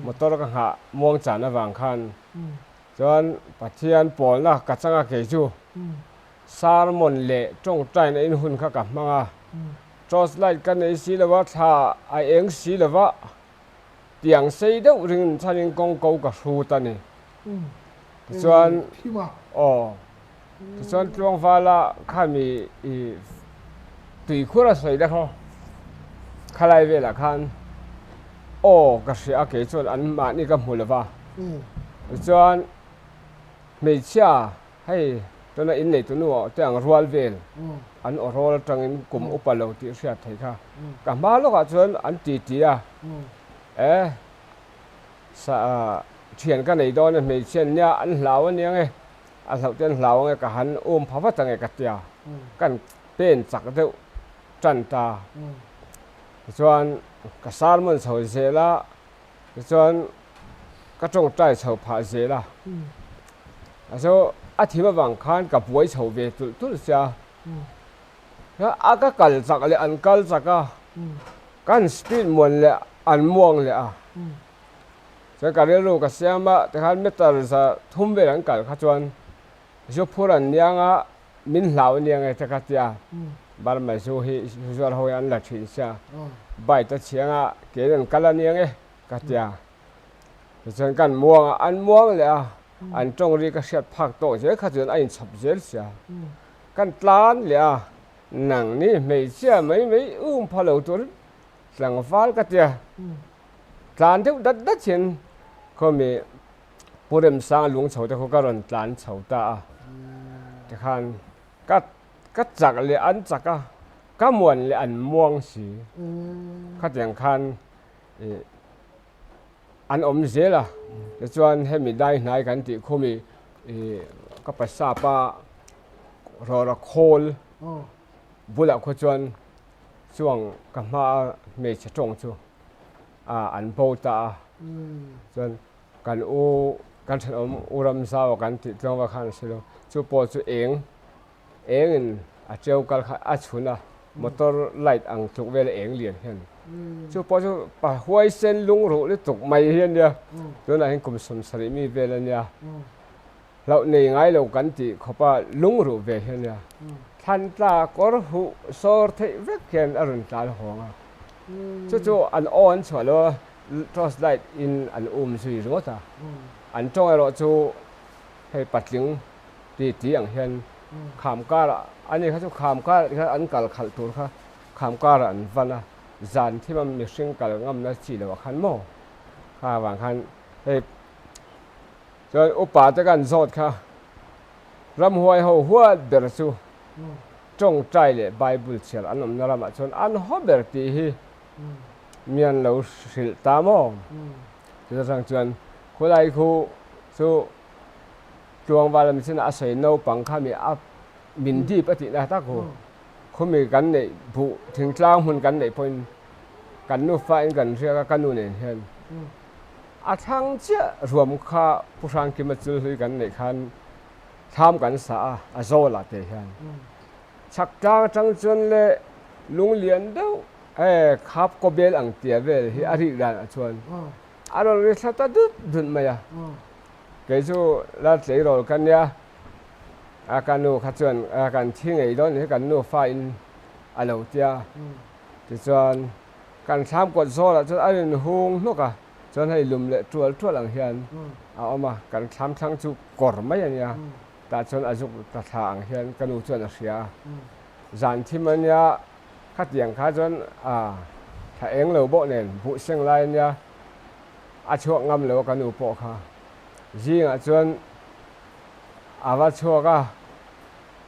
motor ka nghah muang chan avang khan chuan Pathian pawlna ka chang a kei chu sermon leh tawngtaina in hun kha ka hmang a, torch light ka nei si lo a, thla a eng si lo va. Tiang sei deuh ring chhanin kawng ko ka hrut a ni. Tichuan, aw, tichuan Tluangvala khan mi i tuikhur a sawi deuh a, khalai velah khan aw ka hria a, kei chuan an mahni ka hmu lo va. Tichuan, hmeichhia hei tuna inneitu nu te ang rual vel an aw rawl atangin kum upa lo tih hriat theih kha ka hma lawkah chuan an ti ti a e sa thian ka nei dawn a hmeichhia nia an hlau ania nge a hlauh te an hlau ange ka han um pha vat ange ka tia kan pen chak deuh tan ta tichuan ka sermon chho zel a tichuan ka tawngtai chho phah zel a, a chu a thim avang khan ka buai chho ve tulh tulh sia, a ka kal chak leh an kal chak a, kan speed muan leh an muang leh a, chuan ka rilru ka siam a tikhan meter za thum vel an kal kha chuan zu phur an niang a min hlau aniang e te ka tia, Burma zu hi zuar ho hi an la thin sia, bike a chhiang a kein an kal aniang e. Ka ti a, tichuan kan muang a, an muang leh a, an tawng ri ka hriat phak tawh zel kha chuan a inchhawp zel sia. Kan tlan leh a, nang ni hmeichhia mai mai um pha lo tur tlangval ka ti a, tlan deuh dat dat hian khawmi Pu Remsanga lung chho te khu ka rawn tlan chho ta a, tikhan ka ka chak leh an chak a, ka muan leh an muang si, khatiang khan an awm zel a tichuan hemi dai hnai kan tih khumi ih ka pasapa rawra khawl bulah khaw chuan chuang ka hma a hmeichhe tawng chu ah an bo ta a chuan kan u kan thenawm u Ramzau a kan tih tlawng va khan a si lo chu pawh chu eng. Engin a cheu kal kha a chhun a, motor light ang tluk vel a eng lian hian. Chu pawh chu pa huaisen lungruh lutuk mai hi a nia, tunah hian kum 70 mi vel a nia. Hlauh nei ngai lo kan tih khawp a lungruh ve hi a nia. Thlan tla kawr huh sawr theih vek hian a rawn tlan hawng a. Chu chu an aw an chhuah lo a, torch light in an um zui ringawt a. An tawng erawh chu hei patling ti ti ang hian kham karah ani kha chu kham karah ti khan an kal khalh tur kha kham karah an van a, zan thim a mihring kal ngamna chi loh ah khan maw kha avang khan hei chuan upa te kan zawt kha ramhuai ho huat ber chu tawngtai leh bible chhiar an awmna ramah chuan an haw ber tih hi mi an lo hrilh ta maw chutah chang chuan khulai khu chu. Tluangval a michin a sawi naupang kha mi a min dip a tihna tak hu. Khumi kan neih buh thingtlang hmun kan neih pawhin kan nufa in kan riak a ka nu nen hian a thlang chiah ruam kha Pu Hrangkima chul hlui kan neih khan thlam kan sa a a zawl ah te hian chhak tlang atang chuan le lung lian deuh e khap kaw bel ang tia vel hi a rik dan ah chuan a rawn ri thla ta dut dut mai a. Kei chu la tleirawl ka nia, a ka nu kha chuan kan thi ngei dawn hi kan nufa in a lo tia. Tichuan kan thlam kawt zawlah chuan a rin hung hnawk a. Chuan hei lum leh tual tual ang hian a awm a, kan thlam thlang chu kawr mai a nia, tah chuan a zuk ta thla ang hian ka nu chuan a hria a. Zan thim a nia, khatiang kha chuan a thla eng lo bawk nen buh seng lai a nia, a chhuak ngam lo a ka nu pawh kha. Zingah chuan a va chhuak a,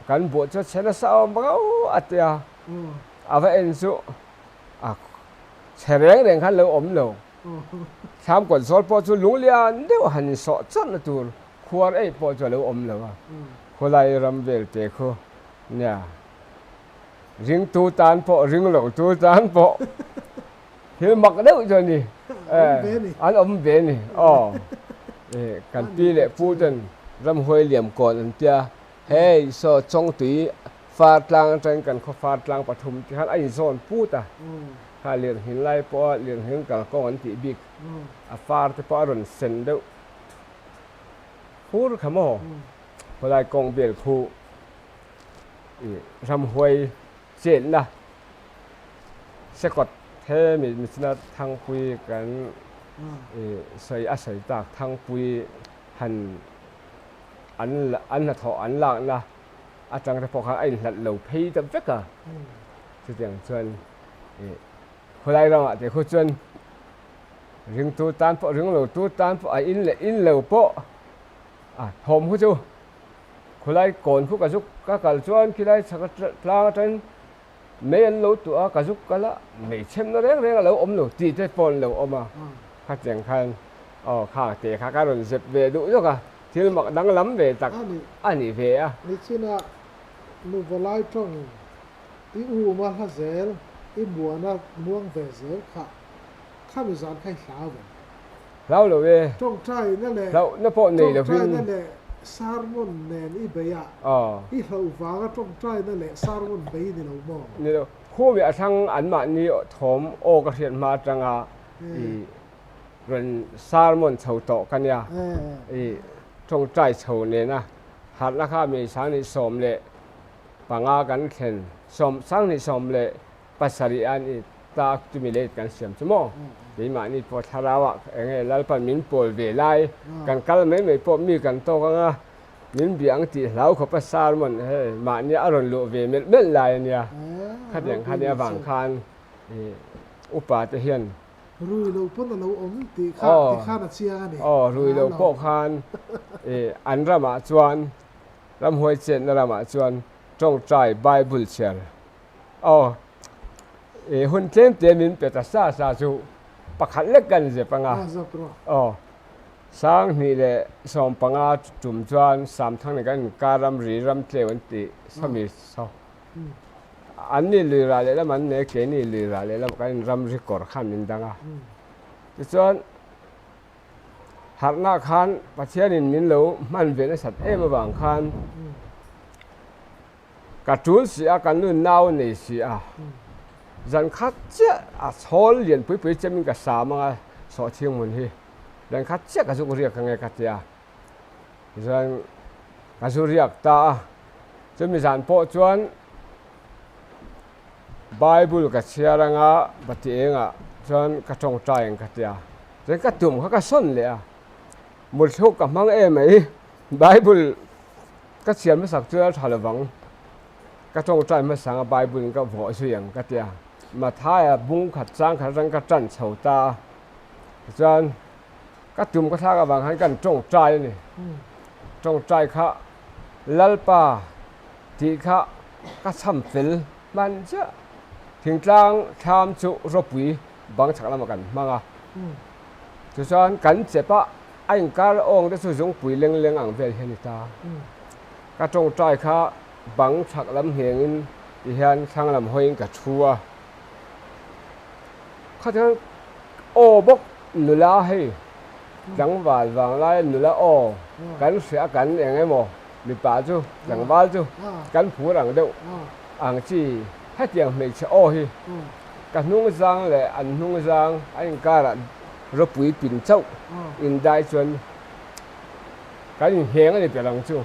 kan buh chu a chhe nasa awm rau a tia, a va en chu a chhe reng reng khan lo awm lo. Thlam kawt zawl pawh chu lung lian deuh han insawh chawrhna tur khuar eih pawh chu a lo awm lo a, khawlai ram vel te khu nia ringtu tan pawh ring lo tu tan pawh thil mak deuh chu a ni. An awm ve ni aw. Kan pi leh pu ten ramhuai liam kawn an tia hei saw Chawngtui Far tlang atangin kan khaw far tlang pathum ti khan a inzawn put a, kha lirnghin lai pawha lirnghin kalkawng an tih bik a far te pawh a rawn sen deuh fur kha maw, khawlai kawng vel khu ih ramhuai chetna sekawt he mi michina Thangpui kan ih sawi a sawi tak Thangpui han an an hnathawh an lakna. Atang te pawh khan a inhlat lo phei ta vek a, chutiang chuan ih khawlai ramah te khu chuan ringtu tan pawh ring lo tu tan pawh a in leh in lo pawh a thawm khu chu khawlai kawn khu ka zuk ka kal chuan khilai chhak tlang atangin mei an lo tuah a ka zuk kal a mei chhemna reng reng a lo awm lo tih te pawh an lo awm a khatiang khan aw khang te kha ka rawn zep ve duh zawk a. Thil mak danglam ve tak a ni ve a. Nichina nu valai tawngin i um a hla zel, i muan a muang ve zel kha, khami zan kha i hlau em? Hlau lo e. Tawngtaina leh Hlauhna pawh nei lovin. Tawngtaina leh sermon nen i bei a, i hlauh vanga tawngtaina leh sermon bei ni lo maw? Ni lo. Khumi a thlang anmahni thawm aw ka hriat hma atanga i Rawn sermon chho tawh ka nia, i tawngtai chho nena harhna kha mi 2015 kan thlen, 2017 an i ta chumi lei kan siam chu maw? Keimahni pawh thlarauah eng nge Lalpan min pawl ve lai, kan kal mai mai pawh mi kan tawk anga min bia ang tih hlau khawpa sermon hei mahni a rawn luh ve melh melh lai a nia, khatiang kha nia vang khan upa te hian Rui lo pawn a lo awm tih kha ti khan a chiang a ni. Aw, rui lo pawh khan an ramah chuan, ramhuai chetna ramah chuan tawngtai Bible chhiar aw hun tlem te min pe ta sa sa chu pakhat lek kan zep anga. Aw, 2015 tum chuan Samthang nen kan inkar ramri ramtleu an tih sawmi saw. An ni lui rah lehlam an nei a, keini lui rah lehlam kan inramri kawr khan min dang a. Tichuan, harhna khan Pathianin min lo hman ve nasat em avang khan ka tul si a, ka nu nau nei si a, zan khat chiah a chhawl lian pui pui chemin ka sam ang a sawhchhing hmun hi, zan khat chiah ka zuk riak ang e ka ti a. Tichuan ka zu riak ta a, chumi zan pawh chuan Bible ka chhiar anga bati engah chuan ka tawngtai ang ka ti a, chuan ka tum kha ka sawn leh a, muthluk ka hmang em mai, Bible ka chhiar hmasak chuan a tha lovang, ka tawngtai hmasa anga Bible in ka vawh zui ang ka ti a, Mathaia bung khat chang khat atang ka tan chho ta a, tichuan. Ka tum ka thlak avang khan kan tawngtai a ni. Tawngtai kha Lalpa tih kha ka chham fel hman chiah. Thingtlang thlam chu ropui bang chhak lamah kan hmang a. Tichuan kan chep a, a inkar awng te chu zungpui leng leng ang vel hi a ni ta. Ka tawngtai kha bang chhak lam nghengin tihian thlang lam hawiin ka thu a. Khatiang aw bawk nula hei tlangval vanglai nula aw kan hria a kan eng emaw mipa chu tlangval chu kan phur ang deuh ang chi hetiang hmeichhe aw hi ka hnung zang leh an hnung zang a inkarah ropui pin chauh indai chuan kan inheng a ni ber ang chu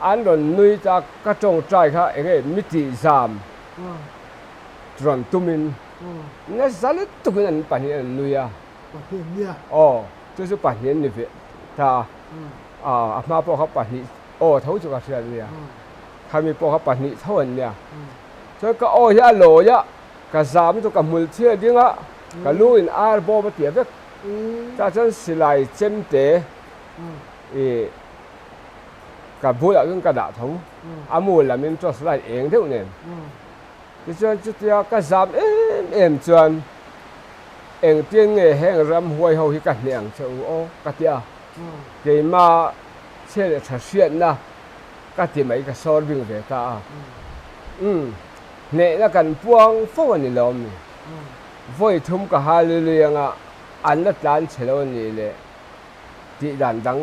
an rawn nui ta ka tawngtai kha eng nge mi tih zam. Rawn tumin nasa lutukin an pahnih an nui a. Pahnih an nia. Aw, chu chu pahnih an ni ve ta a, a hma pawh kha pahnih aw tho chu ka hriat a nia, khami pawh kha pahnih tho an nia. Chuan ka aw hi a lawi a, ka zam chu ka hmul thil a ding a, ka lu in ar bawm a tia vek. Tah chuan silai chem te ih ka bulah chuan ka dah tho, a mu lam in torch light eng deuh nen. Tichuan chutia ka zam em em chuan engtin nge heng ramhuai ho hi ka hneh ang che u aw ka ti a, keima chhia leh tha hriatna ka ti mai ka sawr bing ve ta a. Umm, hnehna kan puang fo a ni lawm ni? Vawi thum ka hallelujah anga an la tlan chhe lo a nih leh tih dan dang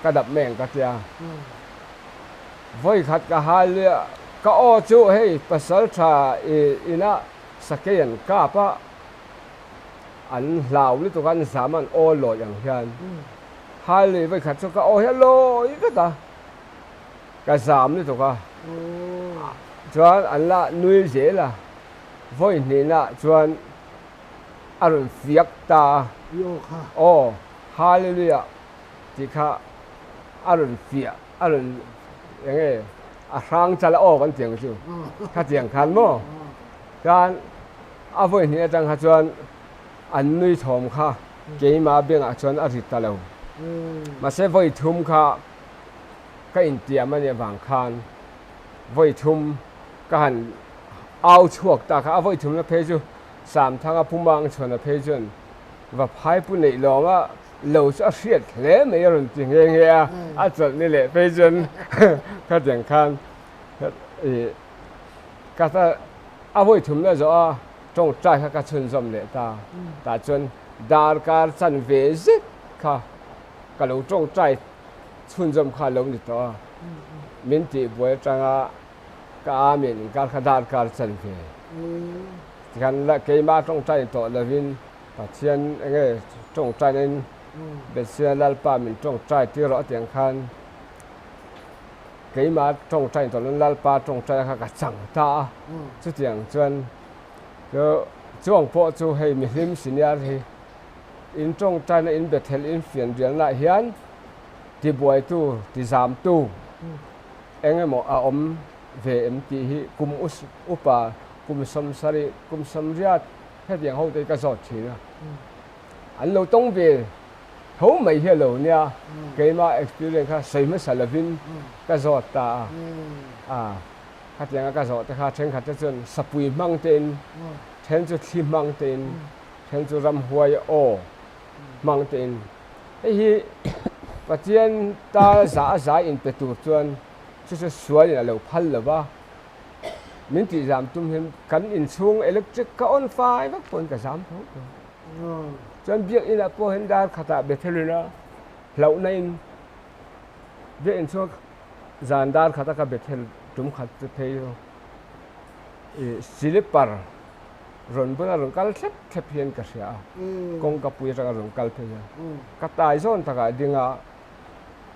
ka dap mai ang ka tia. Vawi khat ka hallelujah ka aw chu hei pasal tha i inah sakei an kap a, an hlau lutuk a, an zam a, an aw lawih ang hian hallelujah vawi khat chu ka aw hi a lawi vek a, ka zam lutuk a, chuan an la nui zel a, vawi hnihna chuan a rawn fiak ta a, aw hallelujah tih kha a rawn fiah a rawn eng nge a hrang chal a aw kan tih ang chu khatiang khan maw chuan a vawi hnih atang kha chuan an nui thawm kha keimah bengah chuan a ri ta lo mahse vawi thum kha ka intiam a nih avang khan vawi thum ka han au chhuak ta kha a vawi thumna phei chu Samthanga Pumang chhuana phei chuan va phai pu neih lawng a lo chu a hriat hle mai a rawn ti nghe nghe a, a chawlh ni leh phei chuan khatiang khan ih ka ta a vawi thumna zawh a tawngtai kha ka chhunzawm leh ta, tah chuan darkar chanve zet kha ka lo tawngtai chhunzawm kha a lo ni tawh a, min tihbuai atanga ka amen inkar kha darkar chanve tikhan keimah tawngtai ni tawh lovin Pathian enge tawngtai na in Bethsea Lalpa min tawngtai tir rawh a tih ang khan keimah tawngtai ni tawh lovin Lalpa tawngtai kha ka chang ta a, chutiang chuan chu chuang pawh chu hei mihlim senior hi in tawngtai na in Bethel in fian rialna ah hian tibuaitu tizamtu eng emaw a awm ve em tih hi kum upa kum sawmsarih kum sawmriat Hetiang ho te hi ka zawt thin a, an lo tawng ve tho mai hi a lo nia, keimah experience kha sawi hmasa lovin ka zawt ta a, a khatianga ka zawh te kha thenkhat te chuan sapui hmang tein, then chu thli hmang tein, then chu ramhuai aw hmang tein, hei hi Pathian ta zah a zai inpe tur chuan chu chu sualin a lo phal lo va. Min tih zam tum hian kan inchhung electric ka on fai vek pawhin ka zam tho tho. Chuan biakinah pawh hian dar khatah Bethel ina hlauhna in biakin chhung zan dar khata ka Bethel tum khat chu phei chu ih slipper rawn bula rawn kal thlep thlep hian ka hria a, kawngka pui atanga rawn kal phei hian ka tai zawn takah a ding a.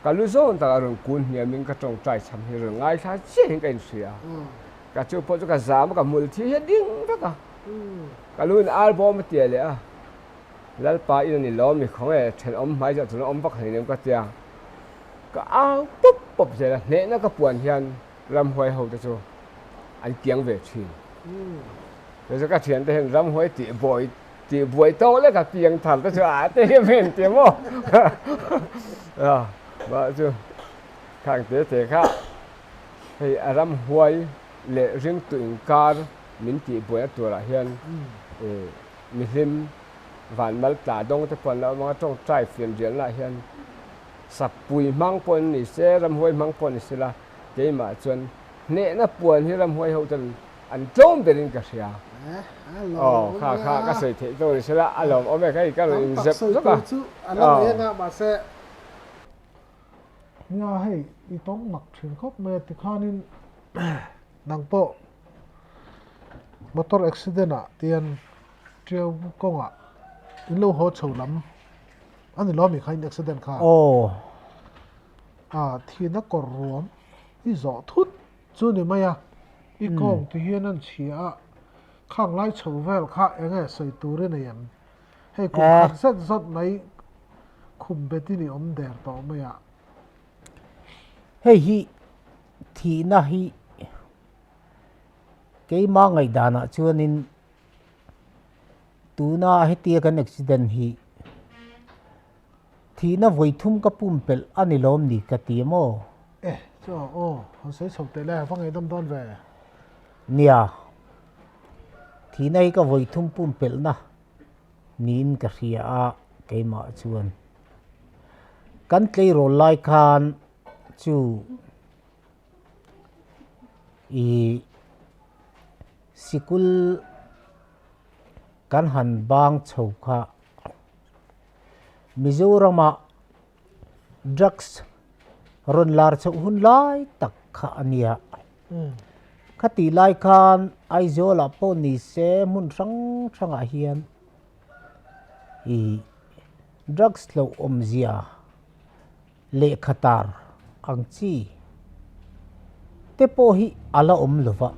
Ka lu zawn takah rawn kun hniamin ka tawngtai cham hi rawn ngaithla chiahin ka inhria a. Ka chu pawh chu ka zam a, ka hmul thi hi a ding vek a. Ka lu in albawm a tia leh a, Lalpa in a ni lawm i khaw nge thenawm hmai zawh tuna awm vak hlei nem ka tia. Ka au pawp pawp zel a, hnehna ka puan hian ramhuai ho te chu an kiang ve thin. Chu chu ka thiante hian ramhuai tih bawi Tih buai tawk lek a piang thar te chu a te hi a men ti maw mah chu khang te te kha hei a ram huai leh ringtu inkar min tih buai a turah hian mihlim van mal tla dawng te pawh an lo awm ang a tawngtai fian rialna ah hian sapui hmang pawh an ni se ramhuai hmang pawh ni sela keimah chuan hnehna puan hi ramhuai ho ten An tlawm berin ka hria. Aw, kha kha ka sawi theih tawh ni sela a lawm awm e, hei ka rawn inzep zawk a. Nia hei i tawng mak thin khawp mai a tikhanin nang pawh motor accident ah tian tiau kawngah in lo haw chho lam a ni lawm i kha in accident kha. Aw. A thihna kawr ruam i zawh thut. Chu ni mai a, i kawng ti hian an chhia a, khang lai chho vel kha eng nge sawi tur i nei em? Hei kum khat zet zawt mai khum betin i awm der tawh mai a. Hei hi thihna hi keimah ngaihdanah chuanin tuna hetia kan accident hi thihna vawi thum ka pumpelh a ni lawm ni ka ti maw? E, chu aw, han sawi chho teh le, va ngaihdam dawn ve. Nia, thihna hi ka vawi thum pumpelhna niin ka hria a, keimah chuan kan tleirawl lai khan chu ih sikul kan han bang chho kha Mizorama drugs rawn lar chhoh hun lai tak kha a nia. Khatih lai khan Aizawlah pawh ni se hmun hrang hrangah hian ih drugs hlauh awmzia lehkha tar ang chi te pawh hi a la awm lo va,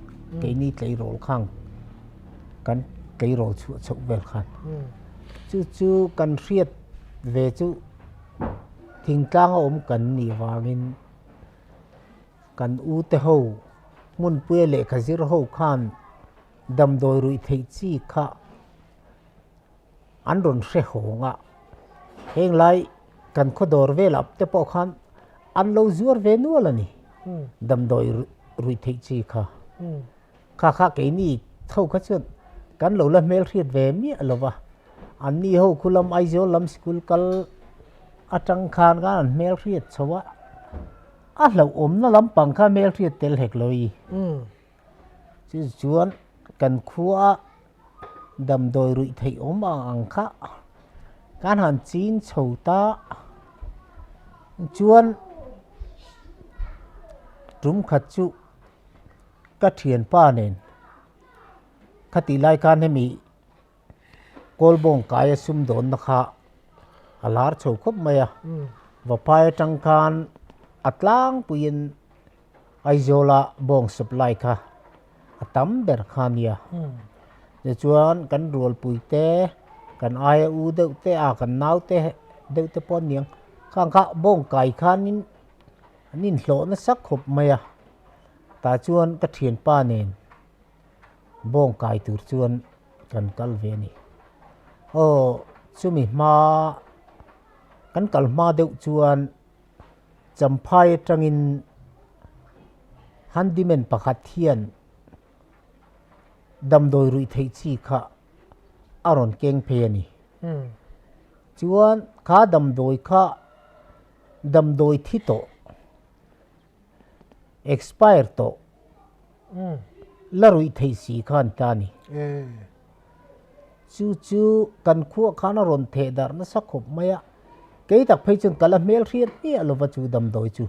keini tleirawl khang kan tleirawl chhuah chhoh vel khan. Chu chu kan hriat ve chu thingtlang a awm kan nih vangin kan u te ho hmunpuia lehkha zir ho khan damdawi ruih theih chi kha an rawn hre hawng a, heng lai kan khaw dawr velah te pawh khan an lo zuar ve nual a ni, damdawi ruih theih chi kha. Kha kha keini tho kha chuan kan lo la hmelhriat ve miah lo va, anni ho khu lam Aizawl lam sikul kal atang khan khan an hmelhriat chho a, a hlauhawmna lampang kha hmelhriat tel hek lo i. Chu chuan kan khua damdawi ruih theih awm ang ang kha kan han ching chho ta chuan tum khat chu ka thianpa nen khatih lai khan hemi Kawlbawng kaia sumdawnna kha a lar chho khawp mai a, Vaphai atang khan a tlangpuiin Aizawla bawng supply kha a tam ber kha a nia. Tichuan kan rualpui te, kan aia u deuh te a kan nau te deuh te pawh a niang, khang kha bawng kai khanin an inhlawh nasa khawp mai a, tah chuan ka thianpa nen bawng kai tur chuan kan kal ve a ni. Aw chumi hma kan kal hma deuh chuan Champhai atangin handyman pakhat hian damdawi ruih theih chi kha a rawn keng phei a ni. Chuan kha damdawi kha damdawi thi tawh expire tawh la ruih theih si kha an ta a ni. Chu chu kan khuah khan a rawn theh darh nasa khawp mai a, kei tak phei chuan ka la hmel hriat hmiah lova chu damdawi chu.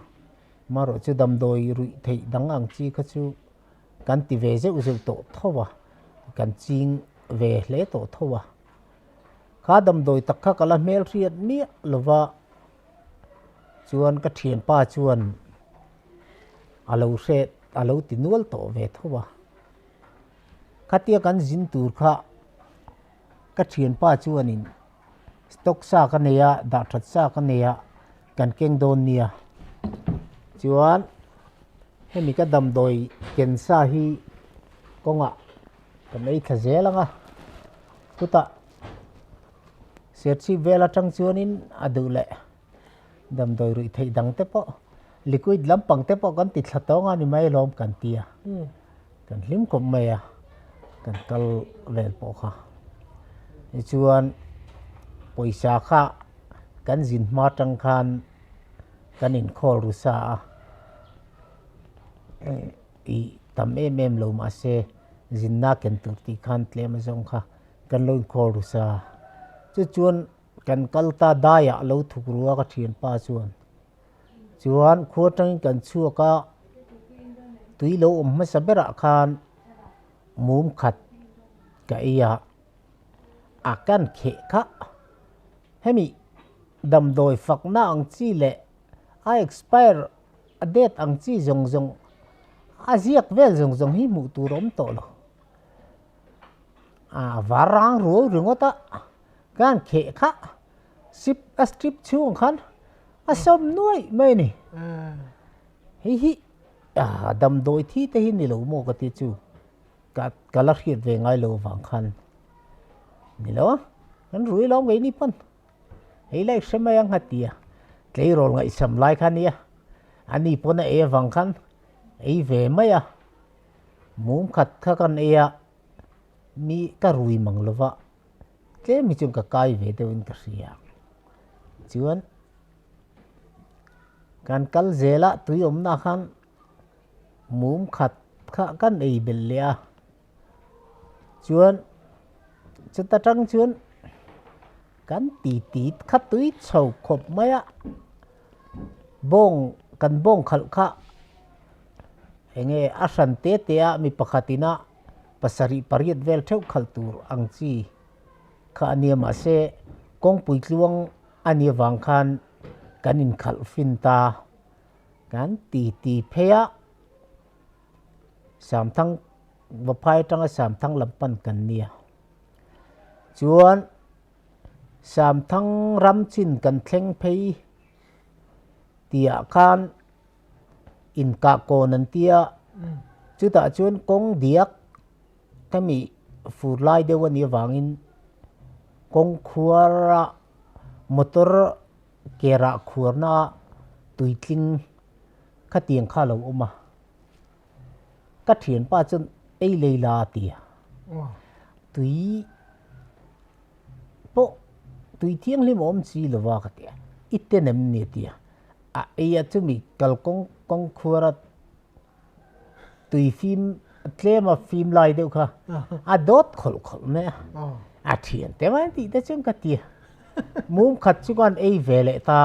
Marawh chu damdawi ruih theih dang ang chi kha chu kan ti ve zeuh zeuh tawh tho a, kan ching ve hle tawh tho a. Kha damdawi tak kha ka la hmel hriat miah lova Chuan ka thianpa chuan a lo hre a lo ti nual tawh ve tho a. Khatia kan zin tur kha ka thianpa chuanin stock sa ka nei a, dah that sa ka nei a, kan keng dawn nia. Chuan hemi ka damdawi ken sa hi kawngah kan ei thla zel ang a, chutah Serchhip vel atang chuanin a duh leh damdawi ruih theih dang te pawh liquid lampang te pawh kan ti thla tawng a ni mai alawm kan ti a, kan hlim khawp mai a, kan kal vel pawh kha. Tichuan pawisa kha kan zin hma atang khan kan inkhawl ru sa a, ih tam em em lo mahse zinna ken tur tih khan tlem azawng kha. Kan lo inkhawl ru sa. Chu chuan kan kal ta daiah a lo thuk ru a ka thianpa chuan. Chuan khua atangin kan chhuak a, tui lo awm hmasa berah khan mum khat ka ei a, a kan kheh kha. Hemi damdawi fakna ang chi leh a expire a date ang chi zawng zawng a ziak vel zawng zawng hi hmuh tur a awm tawh lo. A var rang ruau ringawt a, Kan kheh kha sip a strip chhung khan a sawm nuaih mai a ni. Hei hi damdawi thi te hi ni lo maw ka ti chu ka ka la hriat ve ngai lo vang khan ni lo a, kan rui lo ngei ni pawn hei lai hre mai ang a ti a, tleirawl ngaihsam lai kha a nia, a ni pawn a ei avang khan ei ve mai a, mum khat kha kan ei a, mi ka rui mang lo va. Tlem hi chuan ka kai ve deuhin ka hria. Chuan kan kal zel a, tui awmna khan mum khat kha kan ei belh leh a. Chuan chuta tang chuan kan ti ti kha tui chho khawp mai a. Bawng kan bawng khalh kha enge a hran te te a mi pakhat ina pasarih pariat vel theuh khalh tur ang chi kha a nia mahse kawngpui tluang a nih avang khan kan inkhalh fin ta kan ti ti phei a Samthang Vaphai atanga Samthang lam pan kan nia chuan Samthang ram chin kan thleng phei tihah khan. Inkah kawn an tia, chutah chuan kawng diak hemi fur lai deuh a nih avangin kawng khuara motor ke rah khuarna tuitling khatiang kha a lo awm a, ka thianpa chuan ei lei la a ti a, tui pawh tui thianghlim a awm si lova ka ti a, i ten em ni a ti a. A ei a chumi kalkawng kawng khuara tui fim tlem a fim lai deuh kha a dawt khawlh khawlh mai a, a thian te mai tih te chuan ka ti a, mum khat chu khan ei ve leh ta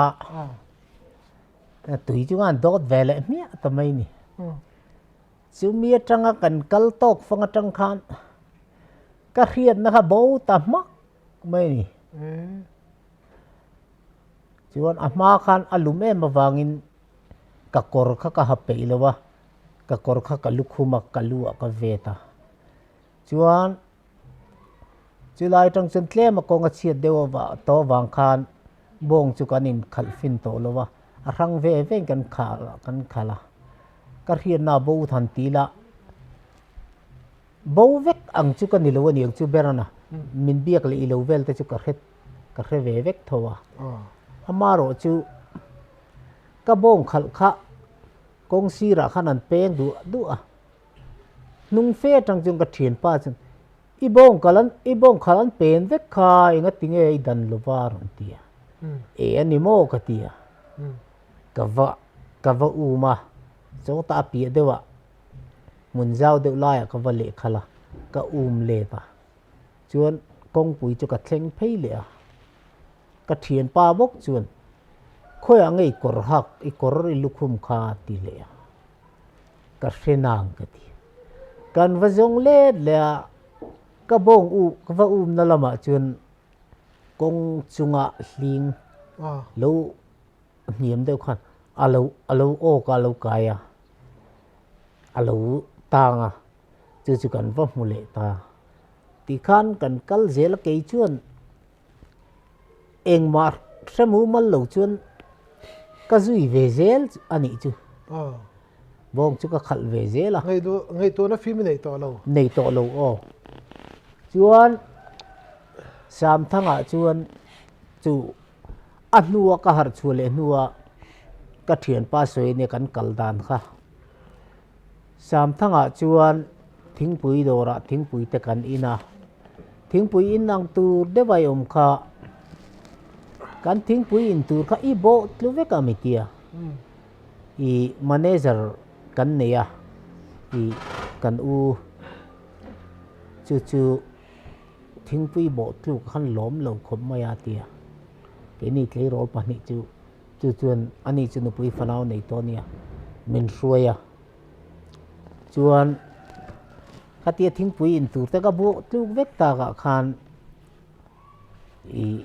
a, tui chu khan dawt ve leh hmiah ta mai ni. Chumi atanga kan kal tawk fang atang khan ka hriatna kha bo ta hmak mai ni. Chuan a hma khan a lum em avangin ka kawr kha ka ha peih lo a, ka kawr kha ka lukhum a, ka lu ah ka vet a. Chuan chulai atang chuan tlem a kawng a chhiat deuh avang tawh avang khan bawng chu kan inkhalh fin tawh lo a, a hrang ve vein kan khal kan khalh a. Ka hriatna a bo than ti ila bo vek ang chu ka ni lo a ni ang chu Berana min biak leh i lo vel te chu ka hre ka hre ve vek tho a, amaherawh chu ka bawng khalh kha kawng sirah khan an peng duah duah a, hnung fe atang chuan ka thianpa chuan i bawng kal an i bawng khalh an pen vek kha enga tinge i dan lova a rawn ti a, e a ni maw ka ti a, ka va ka va um a, chawta a piah deuh ah hmun zau deuh laiah ka va lehkhalh a, ka um let a. Chuan kawngpui chu ka thleng phei leh a, ka thianpa bawk chuan khawiah nge i kawr hak, i kawr i lukhum kha a ti leh a, ka hre nang ka ti. Kan va zawng let leh a, ka bawng u ka va umna lamah chuan kawng chunga hling lo hniam deuh khan a lo a lo awk a, a lo kai a, a lo tang a. Chu chu kan va hmu leh ta. Tikhan kan kal zel a kei chuan engmah hre mumal lo chuan ka zui ve zel a nih chu. Bawng chu ka khalh ve zel a. Ngaihtuahna fim i nei tawh lo. Nei tawh lo aw. Chuan Samthangah chuan chu a hnua ka harh chhuah leh hnua ka thianpa sawi ania kan kal dan kha. Samthangah chuan thingpui dawrah thingpui te kan in a, thingpui in ang tur deuh a i awm kha, kan thingpui in tur kha i bawh tlu vek a mi tia, i manager kan nei a, i kan u chu chu thingpui bawh tluk khan lawm lo khawp mai a tia, keini tleirawl pahnih chu. Chu chuan ani chu nupui fanau nei tawh ania min hruai a, chuan khatia thingpui in tur te ka buh tluk vek takah khan ih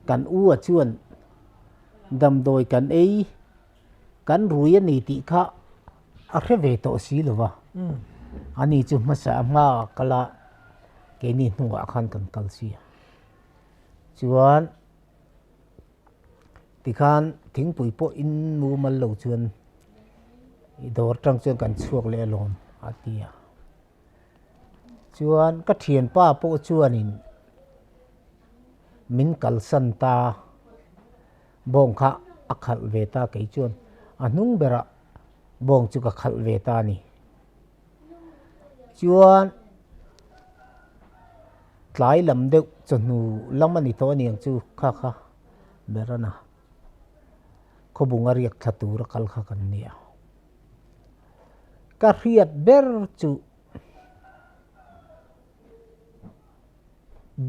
kan u a chuan damdawi kan ei kan rui a ni tih kha a hre ve tawh si lo va, ani chu hmasa a hma a kal a keini hnungah khan kan kal si a. Chuan tikhan thingpui pawh in mumal lo chuan i dawr tang chuan kan chhuak leh alawm a ti a. Chuan ka thianpa pawh chuanin min kalsan ta bawng kha a khalh ve ta kei chuan a hnung berah bawng chu ka khalh ve ta a ni. Chuan tlai lam deuh chawhnu lam a ni tawh a niang chu kha kha Berana khawbung a riak thla tur a kal kha kan nia. Ka hriat ber chu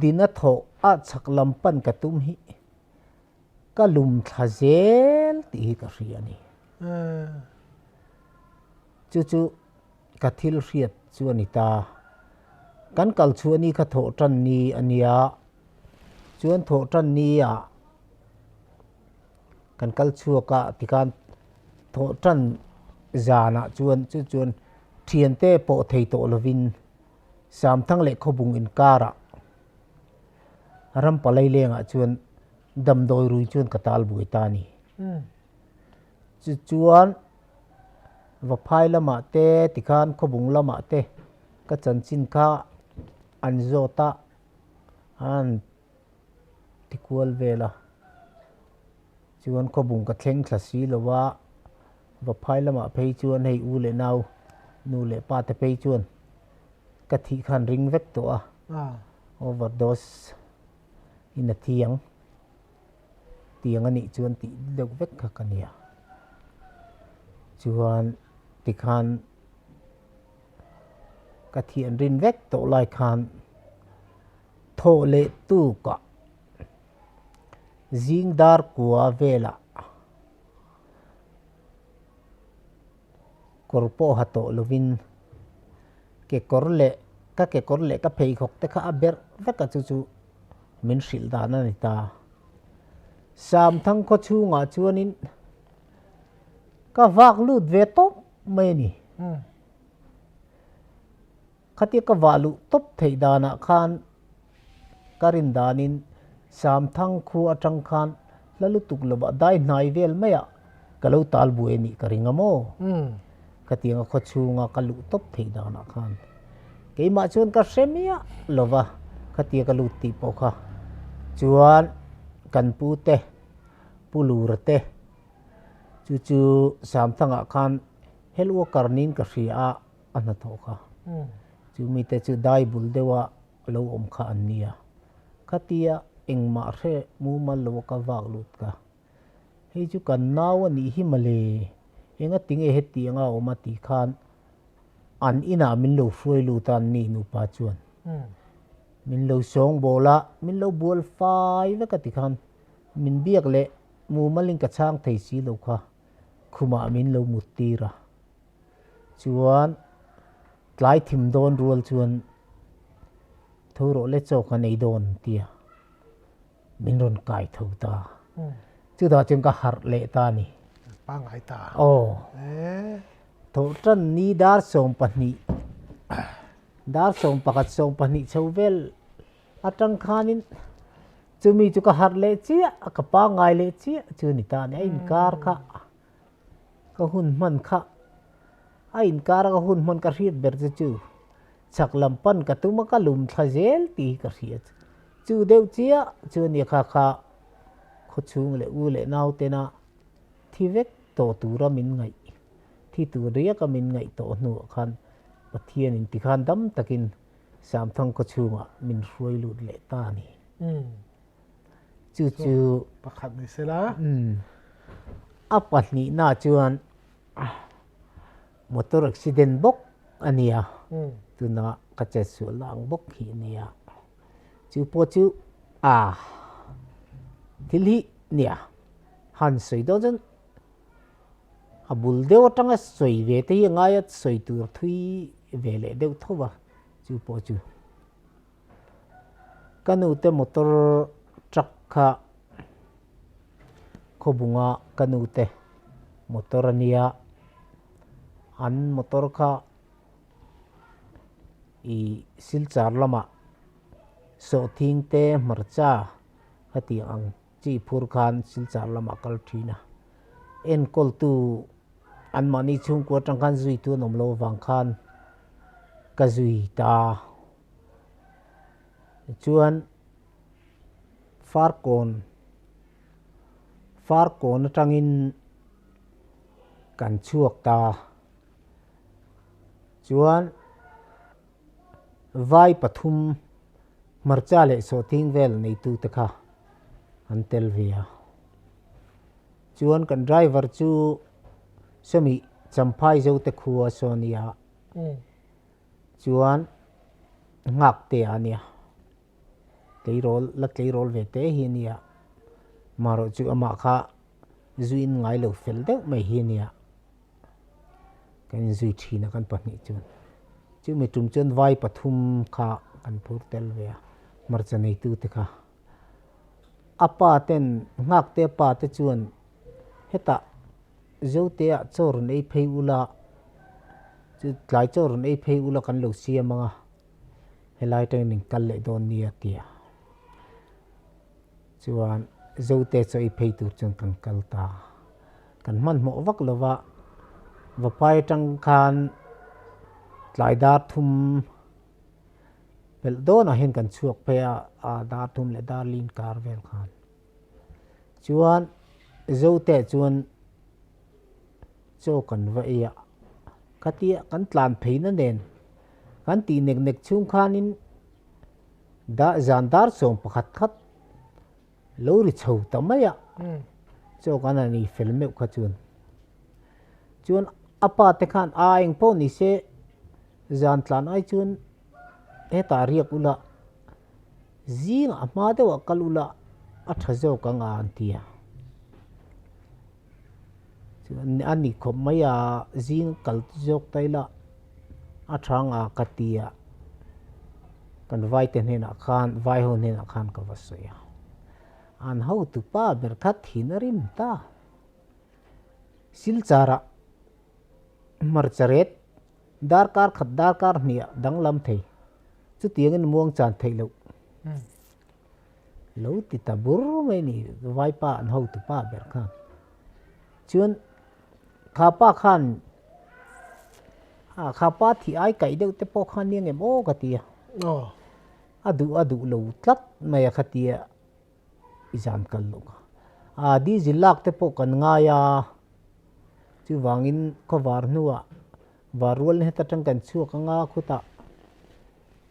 Dina thawh a chhak lam pan ka tum hi ka lum thla zel tih hi ka hria a ni. Chu chu ka thil hriat chu a ni ta. Kan kal chhuah ni kha thawh tan ni a nia. Chuan thawh tan ni ah kan kal chhuak a tikhan thawh tan zanah chuan chu chuan thiante pawh thei tawh lovin Samthang leh Khawbung inkarah ram palai lengah chuan damdawi rui chuan ka tal buai ta a ni. Chu chuan Vaphai lamah te tikhan Khawbung lamah te ka chanchin kha an zawt a, an ti kual vel a. Chuan Khawbung ka thleng thla si lo a, Vaphai lamah phei chuan hei u leh nau nu leh pa te phei chuan ka thih khan ring vek tawh a, overdose in a thi ang tiang a nih chuan tih deuh vek kha ka nia. Chuan tikhan ka thih an rin vek tawh lai khan thawh leh tukah zing dar kua velah Kawr pawh ha tawh lovin kekawr leh ka kekawr leh ka pheikhawk te kha a berh vek a chu chu min hrilh dan a ni ta. Samthang khaw chhungah chuanin ka vak lut ve tawp mai a ni. Khatia ka vah luh tawp theih danah khan ka rin danin Samthang khu atang khan hla lutuk lovah dai hnai vel maiah ka lo tal buai a nih ka ring a maw? Khatianga khaw chhunga ka luh tawp theih danah khan keimah chuan ka hre miah lova khatia ka lut tih pawh kha chuan kan pu te Pu Lura te chu chu Samthangah khan health worker niin ka hria a. a hnathawh kha. Chu mite chu dai bul deuha lo awm kha an nia. Khatia engmah hre mumal lo a ka vak lut ka. Hei chu kan nau a nih hi mawle, enga tinge hetiang a awm a tih khan an inah min lo hruai lut a an ni nupa chuan. Min lo sawngbawl a, min lo bual fai vek a ti khan min biak leh mumalin ka chhang thei si lo kha khumah min lo mut tir a. Chuan tlai thim dawn rual chuan tho rawh le chaw ka nei dawn tia min rawn kai tho ta. Chutah chuan ka harh leh ta a ni. Pangngai ta. Aw. Thawh tan ni dar 20, dar 11 20 chho vel atang khanin chumi chu ka harh leh chiah a, ka pangngai leh chiah chu a ni ta a ni. A inkar kha. Ka hun hman kha a inkar a ka hun hman ka hriat ber che chu chhak lam pan ka tum a ka lum thla zel tih hi ka hria chu deuh chiah chu a nia kha kha khaw chhung leh u leh nau tena thi vek tawh tura min ngaih thi tur riaka min ngaih tawh hnuah khan Pathian in tikhan dam takin Samthang khaw chhungah min hruai lut leh ta a ni. Chu chu pakhat ni sela. A pahnihna chuan motor accident bawk a nia. Tuna ka chet sual na ang bawk hi a nia. Chu pawh chu a thil hi nia. Han sawi dawn chuan a bul deuh atanga sawi ve te hi a ngai a, sawi tur thui ve leh deuh tho va chu pawh chu. Ka nute motor truck kha khawbunga ka nute motor a nia, an motor kha ih silchar lamah sawhthing te hmarcha Khatiang ang chi phur khan Silchar lamah kal thin a. Enkawltu anmahni chhungkua atang khan zuitu an awm lo avang khan ka zui ta. Tichuan Farkawn Farkawn atangin kan chhuak ta. Chuan vai pathum hmarcha leh sawhthing vel neitute kha an tel ve a. Chuan kan driver chu sawmi Champhai Zote khua saw nia chuan nghak te a nia tleirawl la tleirawl ve te hi a nia marawh chu amah kha zuin ngai lo fel deuh mai hi a nia. Kan inzui thin a kan pahnih chuan chumi tum chuan vai pathum kha kan phur tel ve a hmarcha neitu te kha a pa ten nghak te pa te chuan hetah zote ah chaw rawn ei phei ula chu tlai chaw rawn ei phei ula kan lo siam ang a helai atangin min kal leh dawn nia tia chuan zote chaw ei phei tur chuan kan kal ta. Kan hmanhmawh vak lo va, Vaphai atang khan tlai dar thum pelh dawnah hian kan chhuak phei a, a dar thum leh dar lin kar vel khan. Chuan Zote chuan chaw kan va ei a, khatia kan tlan pheina nen kan tih nek nek chhung khanin zan dar sawm pakhat khat Lo ri chho ta mai a, chaw kan han ei fel meuh kha chuan. Chuan a pa te khan a eng pawh ni se zan tlan ai chuan hetah riak ula zingah hma deuhah kal ula a tha zawk ang a an ti a. Chuan a ni khawp mai a zing kal zawk ta ila a tha ang a ka ti a kan vai te hnenah khan vai ho hnenah khan ka va sawi a an hotu pa ber kha thin a rim ta Silchar ah hmarcha ret darkar khat darkar hnih ah danglam thei chutiangin muang chan theih loh. Lo ti ta bur mai ni vaipa an hotu pa ber khan chuan kha pa khan a kha pa thih ai kaih deuh te pawh khan nia ngem aw ka ti a a duh a duh lo tlat mai a kha tia i zan kal loh kha a diesel lak te pawh kan ngai a chuvangin khawvar hnuah var rual heta tang kan chhuak anga khutah.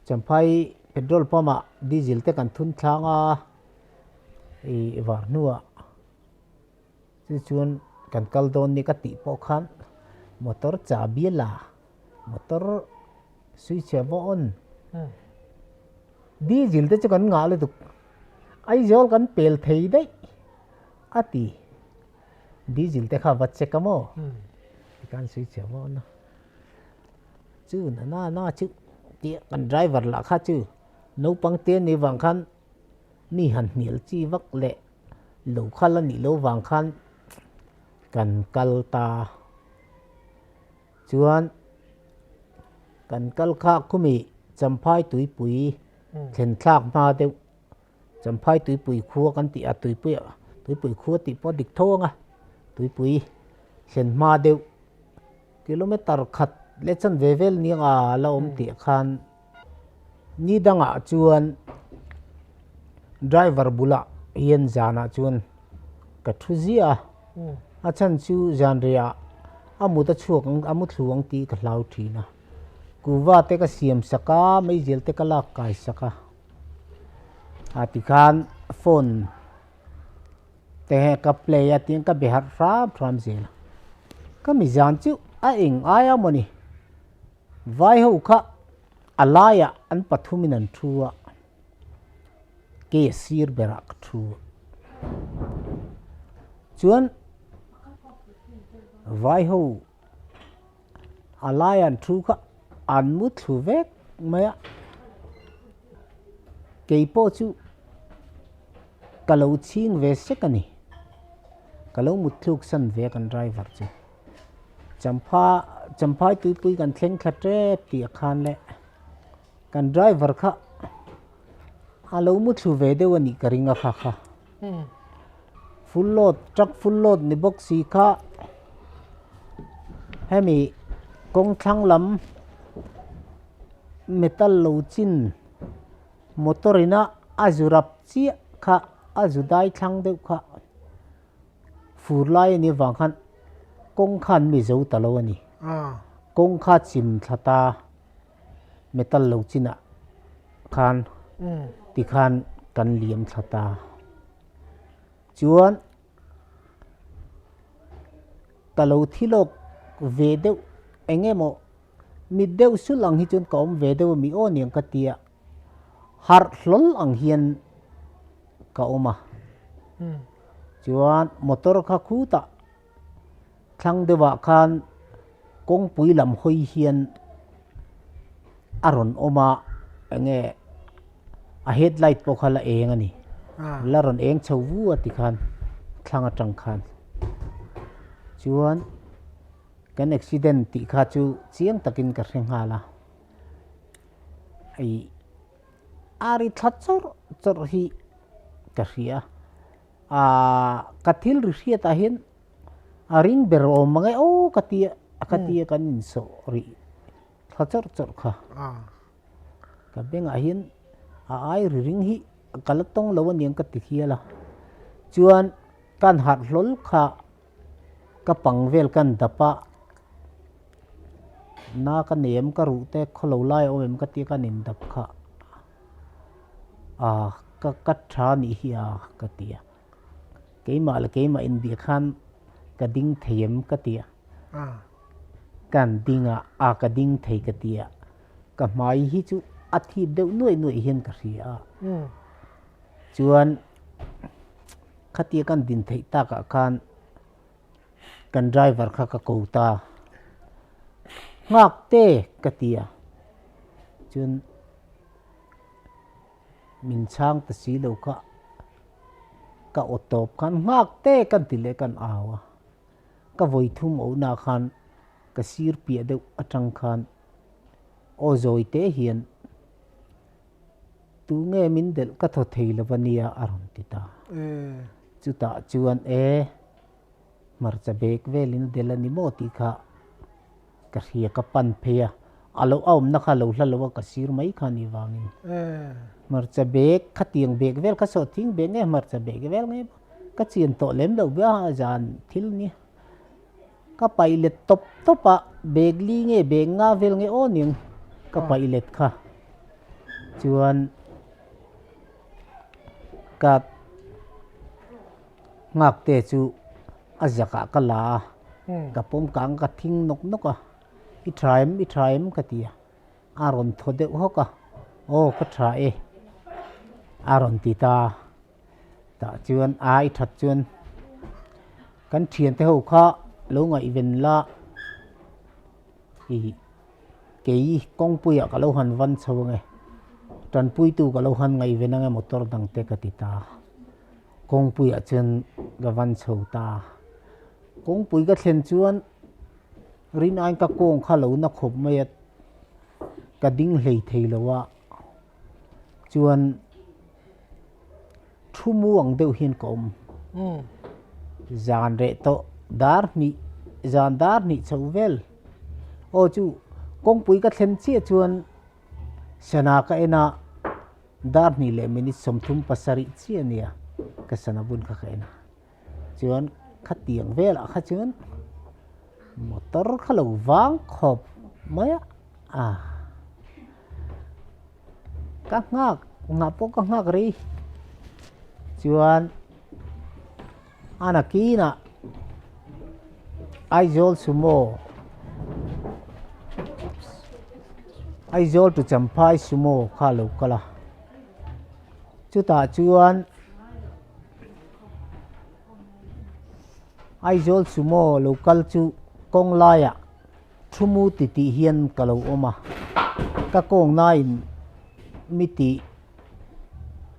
Champhai petrol pump ah diesel te kan thun thlang a, ih var hnuah chu chuan kan kal dawn ni ka tih pawh khan motor chahbi a la motor switch a va on diesel te chu kan ngah lutuk Aizawl kan pel thei daih a ti diesel te kha va check a maw tikhan switch a va on a. Chu na na na chu tih kan driver lah kha chu naupang te ni vang khan mi han hnial chi vak leh lo khal a nih loh vang khan kan kal ta chuan kan kal kha khumi Champhai tuipui thlen thlak hma deuh Champhai tuipui khua kan tih a tuipui tuipui khua tih pawh a dik tho ang a tuipui thlen hma deuh. Kilometer khat leh chan ve vel nia la awm tih khan ni dangah chuan driver bulah hian zanah chuan ka thu ziah a, a chhan chu zanriah a mut a chhuak ang a mu thlu ang tih ka hlau thin a, kuva te ka siam sak a meizial te ka lak kai sak a, a tikhan phone. Te ka play a tiin ka be harh hram hram zel a, ka mi zan chu a eng ai a mawni, vai ho kha a laiah an pathumin an thu a, kei a sir berah ka thu a, chuan vai ho a laiah an thu kha an mu thlu vek mai a, kei pawh chu. Ka lo chhing ve sek a ni. Ka lo mut thluk san ve a kan driver chu. Champha Champhai tuipui kan thleng thla tep tih a khan leh kan driver kha a lo mu thlu ve deuh a nih ka ring a kha kha. Full load truck full load ni bawk si kha hemi kawng thlang lam metal lo chin motor ina a zu rap chiah kha a zu dai thlang deuh kha fur lai a nih avang khan kawng khan mi zo ta lo a ni. Kawng kha chim thla ta metal lo chinah khan tikhan kan liam thla ta. Chuan ka lo thi lawk ve deuh eng emaw mit deuh sul ang hi chuan ka awm ve deuh a mi aw niang ka tia harh hlawl ang hian ka awm a. Chuan motor kha khutah thlang deuhah khan kawngpui lam hawi hian a rawn awm a eng nge a headlight pawh kha la eng a ni la rawn eng chho vu a tikhan thlang atang khan chuan kan accident tih kha chu chiang takin ka hre nghal a ih a ri thla chawrh chawrh hi ka hria. Aaa ka thil ri hriat ah hian a ring ber awm ang e aw ka tia ka tia kan insawh rih thla chawrh chawrh kha. Ka bengah hian a ai ri ring hi ka la tawng lo aniang ka ti hial a. Chuan kan harh hlawl kha ka pang vel kan dap a, na ka nei em ka ruh te khawlo lai a awm em ka tia kan indap kha. Ah ka ka tha nih hi a ka ti a, keimah leh keimah inbiak khan ka ding thei em ka ti a, kan ding a, a ka ding thei ka ti a, ka hmai hi chu a thip deuh nuaih nuaih hian ka hria a, chuan khatia kan din theih takah khan kan driver kha ka ko ta, nghak te ka ti a, chuan. Min chhang ta si lo kha ka aw tawp khan nghak te kan ti leh kan au a, ka vawi thum ohna khan ka sir piah deuh atang khan aw zawi te hian tu nge min delh ka thaw thei lo ania a rawn ti ta. Chutah chuan e hmarcha bag velin a delh a ni maw tih kha Ka hria ka pan phei a, a lo awmna kha lo hla lo a ka sir mai kha ni vangin. Hmarcha bag khatiang bag vel kha sawh thing bag nge hmarcha bag vel nge ka chian tawh lem lo bia a zan thil nia. Ka paih let tawp tawp a, bag li nge bag nga vel nge aw ning ka paih let kha. Chuan ka Nghak te chu a zakah ka la a, ka pawm kang ka thing nawk nawk a, I tha em, i tha em ka ti a, a rawn thaw deuh hawk a, Aw ka tha e a rawn ti ta a, tah chuan a i that chuan kan thiante ho kha lo ngaihven la i kei kawngpuiah ka lo han van chho ang e, tanpuitu ka lo han ngaihven ang e motor dang te ka ti ta a. Kawngpuiah chuan ka van chho ta. Kawngpui ka thlen chuan rin aiin ka kawng kha lo na khawp mai a, ka ding hlei thei lo a, chuan thu mu ang deuh hian ka awm. Zan reh tawh dar hnih, zan dar hnih chho vel. Aw chu kawngpui ka thlen chiah chuan sana ka en a. Dar hnih leh minute 37 chiah a nia ka sana bun kha ka en a, chuan khatiang velah kha chuan motor kha lo vang khawp mai a, ah ka nghak nghah pawh ka nghak rei chuan a nakinah Aizawl Sumo Aizawl to Champhai Sumo kha a lo kal a chutah chuan Aizawl Sumo lo kal chu kawng laiah thu mu ti tih hian ka lo awm a ka kawng nain mi tih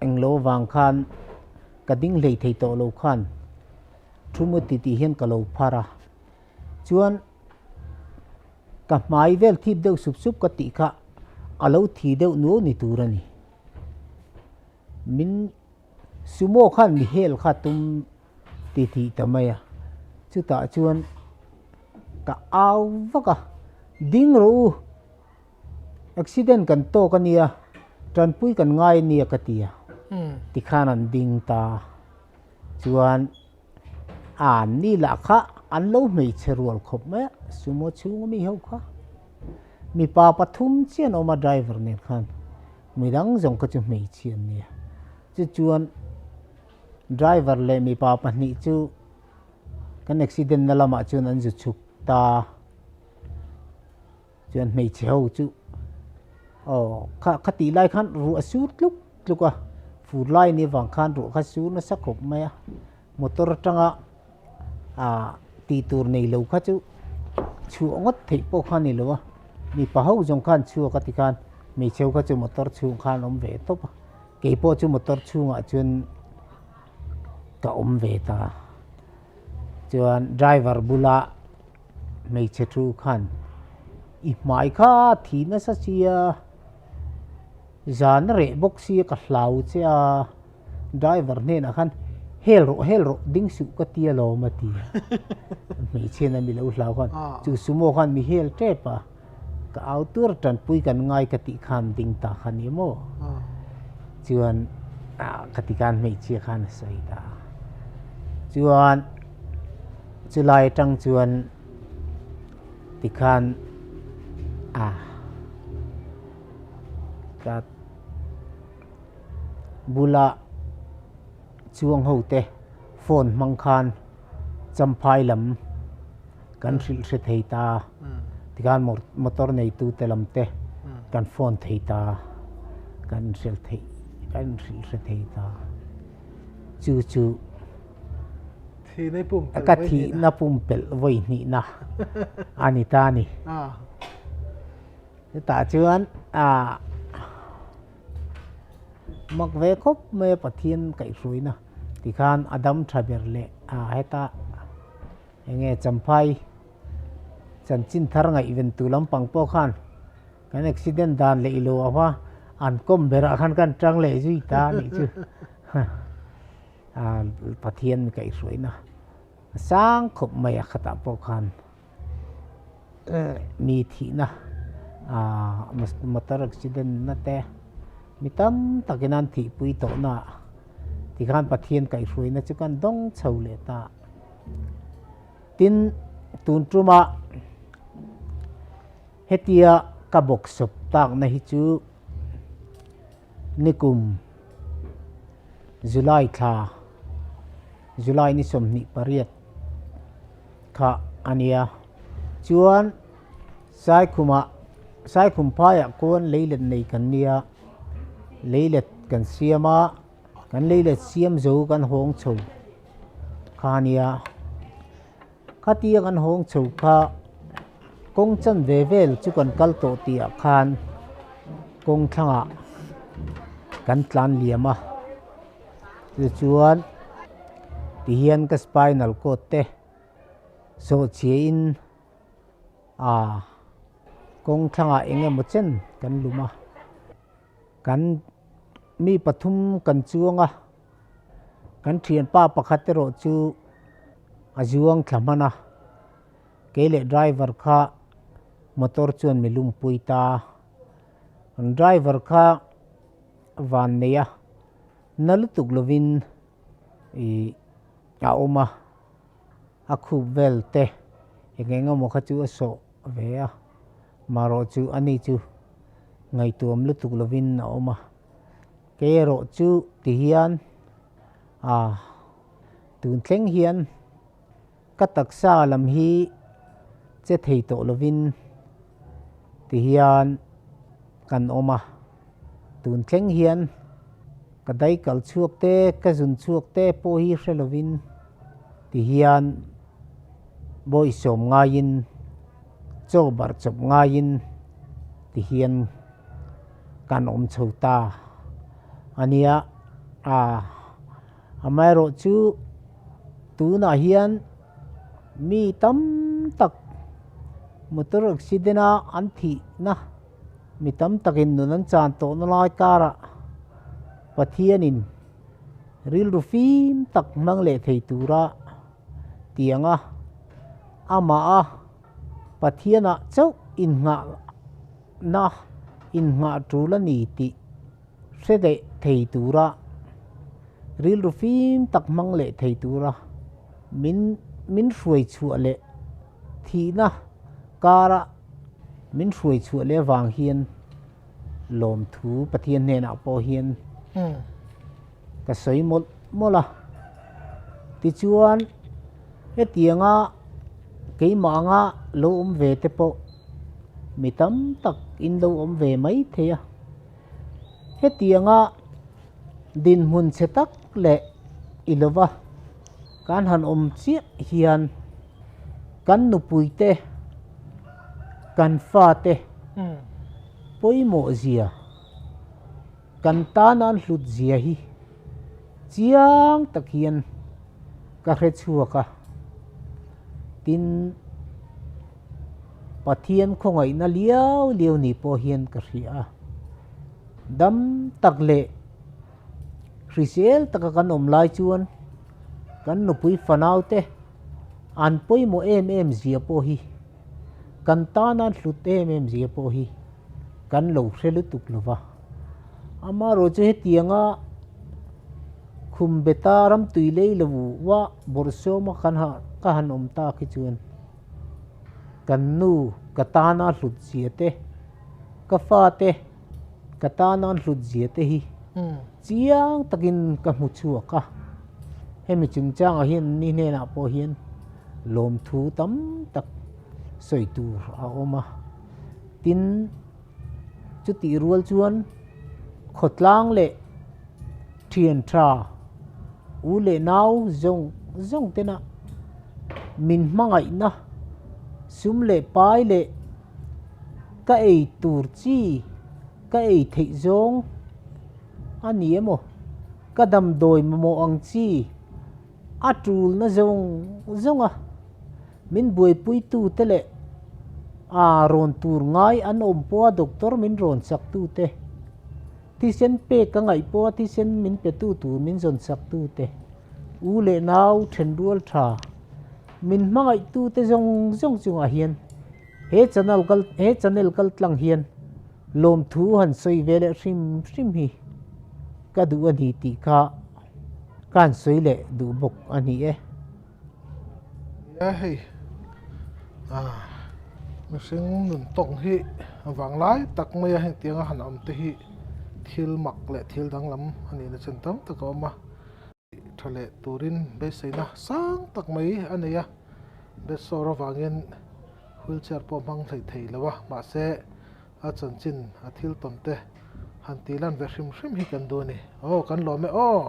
englo vang khan ka ding hlei thei tawh lo khan thu mu ti tih hian ka lo phar a chuan ka hmai vel thip deuh sup sup ka tih kha a lo thi deuh nuau ni tur a ni min. Sumo khan mi hel kha tum ti tih ta mai a, chutah chuan ka au vak a, Ding rawh u, accident kan tawk a nia, tanpui kan ngai a nia ka ti a, tikhan an ding ta chuan an ni lah kha an lo hmeichhe rual khawp mai a, sumo chhunga mi ho kha mipa pathum chiah an awm a driver nen khan midang zawng kha chu hmeichhia an nia, chu chuan. Driver leh mipa pahnih chu kan accident na lamah chuan an zu chhuk ta. Chuan hmeichhe ho chu aw kha kha tih lai khan ruah a sur tluk tluk a, fur lai ni vang khan ruah kha sur nasa khawp mai a, motor atanga ah tih tur nei lo kha chu chhuah ngawt theih pawh kha a ni lo a, mipa ho zawng khan chhuak a tikhan hmeichhe ho kha chu motor chhung khan an awm ve tawp a. Kei pawh chu motor chhungah chuan ka awm ve ta. Chuan driver bula hmeichhe thu khan i hmai kha thi nasa sia, zan a reh bawk sia ka hlau che a, driver hnenah khan hel rawh hel rawh ding suh ka ti alawm a ti a. Hmeichhian a mi lo hlau khan chu sumo khan mi hel tep a. Ka au tur tanpui kan ngai ka tih khan ding ta kha ni maw? Chuan ka ti khan hmeichhia khan a sawi ta. Chuan chulai atang chuan tikhan a ka bula chuang ho te phone hmang khan Champhai lam kan hrilh hre thei ta, tikhan motor neitu te lam te kan phone thei ta, kan hrilh theih kan hrilh hre thei ta. Chu chu ka thihna pumpelh vawi hnihna a ni ta a ni. Chutah chuan ah mak ve khawp mai a Pathian kaihhruaina tikhan a dam tha ber leh ah heta enge Champhai chanchin thar ngaihven tu lampang pawh khan kan accident dan leh ilo a va an kawm berah khan kan tang leh zui ta a nih chu ah Pathian kaihhruaina a sang khawp mai a khatah pawh khan. Mi thihna motor accident na te mi tam takin an thihpui tawh na tikhan Pathian kaihhruaina chu kan dawng chho leh ta. Tin, tun tuma hetia ka bawksawp takna hi chu nikum July thla July ni 28 kha a nia. Chuan Saikhumah Saikhum phaiah khuan leilet nei kan nia, leilet kan siam a, kan leilet siam zo kan hawng chho kha a nia. Khatia kan hawng chho kha kawng chanve vel chu kan kal tawh tihah khan kawng thlangah kan tlan liam a. Tichuan tihian ka spinal cord te sawhchhiain ah kawng thlangah eng emaw chen kan lum a, kan mi pathum kan chuang a, kan thianpa pakhat erawh chu a zuang thla hman a, kei leh driver kha motor chuan mi lumpui ta, kan driver kha van nei a. Na lutuk lovin ih a awm a, a khup vel te eng eng emaw kha chu a sawh ve a, marawh chu ani chu ngaihtuam lutuk lovin a awm a, kei erawh chu ti hian ah tun thleng hian ka taksa lam hi che thei tawh lovin ti hian kan awm a, tun thleng hian ka dai kal chhuak te ka zun chhuak te pawh hi hre lovin ti hian bawisawm ngaiin chaw barh chawp ngaiin ti hian kan awm chho ta a nia ah. Amaherawh chu tunah hian mi tam tak motor accident a an thihna mi tam takin nun an chan tawhna lai karah Pathianin. Rilru fim tak hmang leh thei tura tianga amah a Pathianah chauh innghahna innghah tul a ni tih hre leh thei tura rilru fim tak hmang leh thei tura min min hruai chhuah leh thihna kara min hruai chhuah leh avang hian lawmthu Pathian hnenah pawh hian ka sawi mawlh mawlh a. Tichuan hetianga keimah anga lo awm ve te pawh mi tam tak in lo awm ve mai thei a. Hetianga dinhmun chhe tak leh i lova kan han awm chiah hian kan nupui te kan fate pawimawh zia, kan tana an hlut zia hi chiang tak hian ka hre chhuak a. Tin, Pathian khawngaihna liau liau ni pawh hian ka hria a. Dam tak leh hrisel taka kan awm lai chuan kan nupui fanaute an pawimawh em em zia pawh hi Kan tana hlut em em zia pawh hi kan lo hre lutuk lo va. Amaherawh chu hetianga khum beta ram tui lei lo va bawrhsawma kan ha ka han awm tak hi chuan kan nu ka tana hlut zia te, ka fate ka tana hlut zia te hi chiang takin ka hmu chhuak a. Hemi chungchangah hian ni hnenah pawh hian lawmthu tam tak sawi tur a awm a. Tin, chutih rual chuan khawtlang leh thian tha u leh nau zawng zawng tena min hmangaihna sum leh pai leh ka ei tur chi ka ei theih zawng a ni emaw ka damdawi mamawh ang chi A tulna zawng zawng a, min buaipuitute leh a rawn tur ngai an awm pawh a doctor min rawn chaktute, thisen pek ka ngaih pawh a thisen min petu tur min zawn chaktute, u leh nau thenrual tha min hmangaihtute zawng zawng chungah hian he channel kal he channel kal tlang hian lawmthu han sawi ve leh hrim hrim hi ka duh a ni tih kha Ka han sawi leh duh bawk a ni e. Nia hei ah mihring nun tawng hi vanglai tak mai a hengtianga han awm te hi thil mak leh thil danglam a nihna chen tam tak a awm a, tha leh turin beiseina sang tak mai a nei a, bedsore avangin wheelchair pawh hmang hlei thei lo a, mahse A chanchin a thil tawn te han tih lan ve hrim hrim hi kan duh a ni. Aw kan lawm e aw.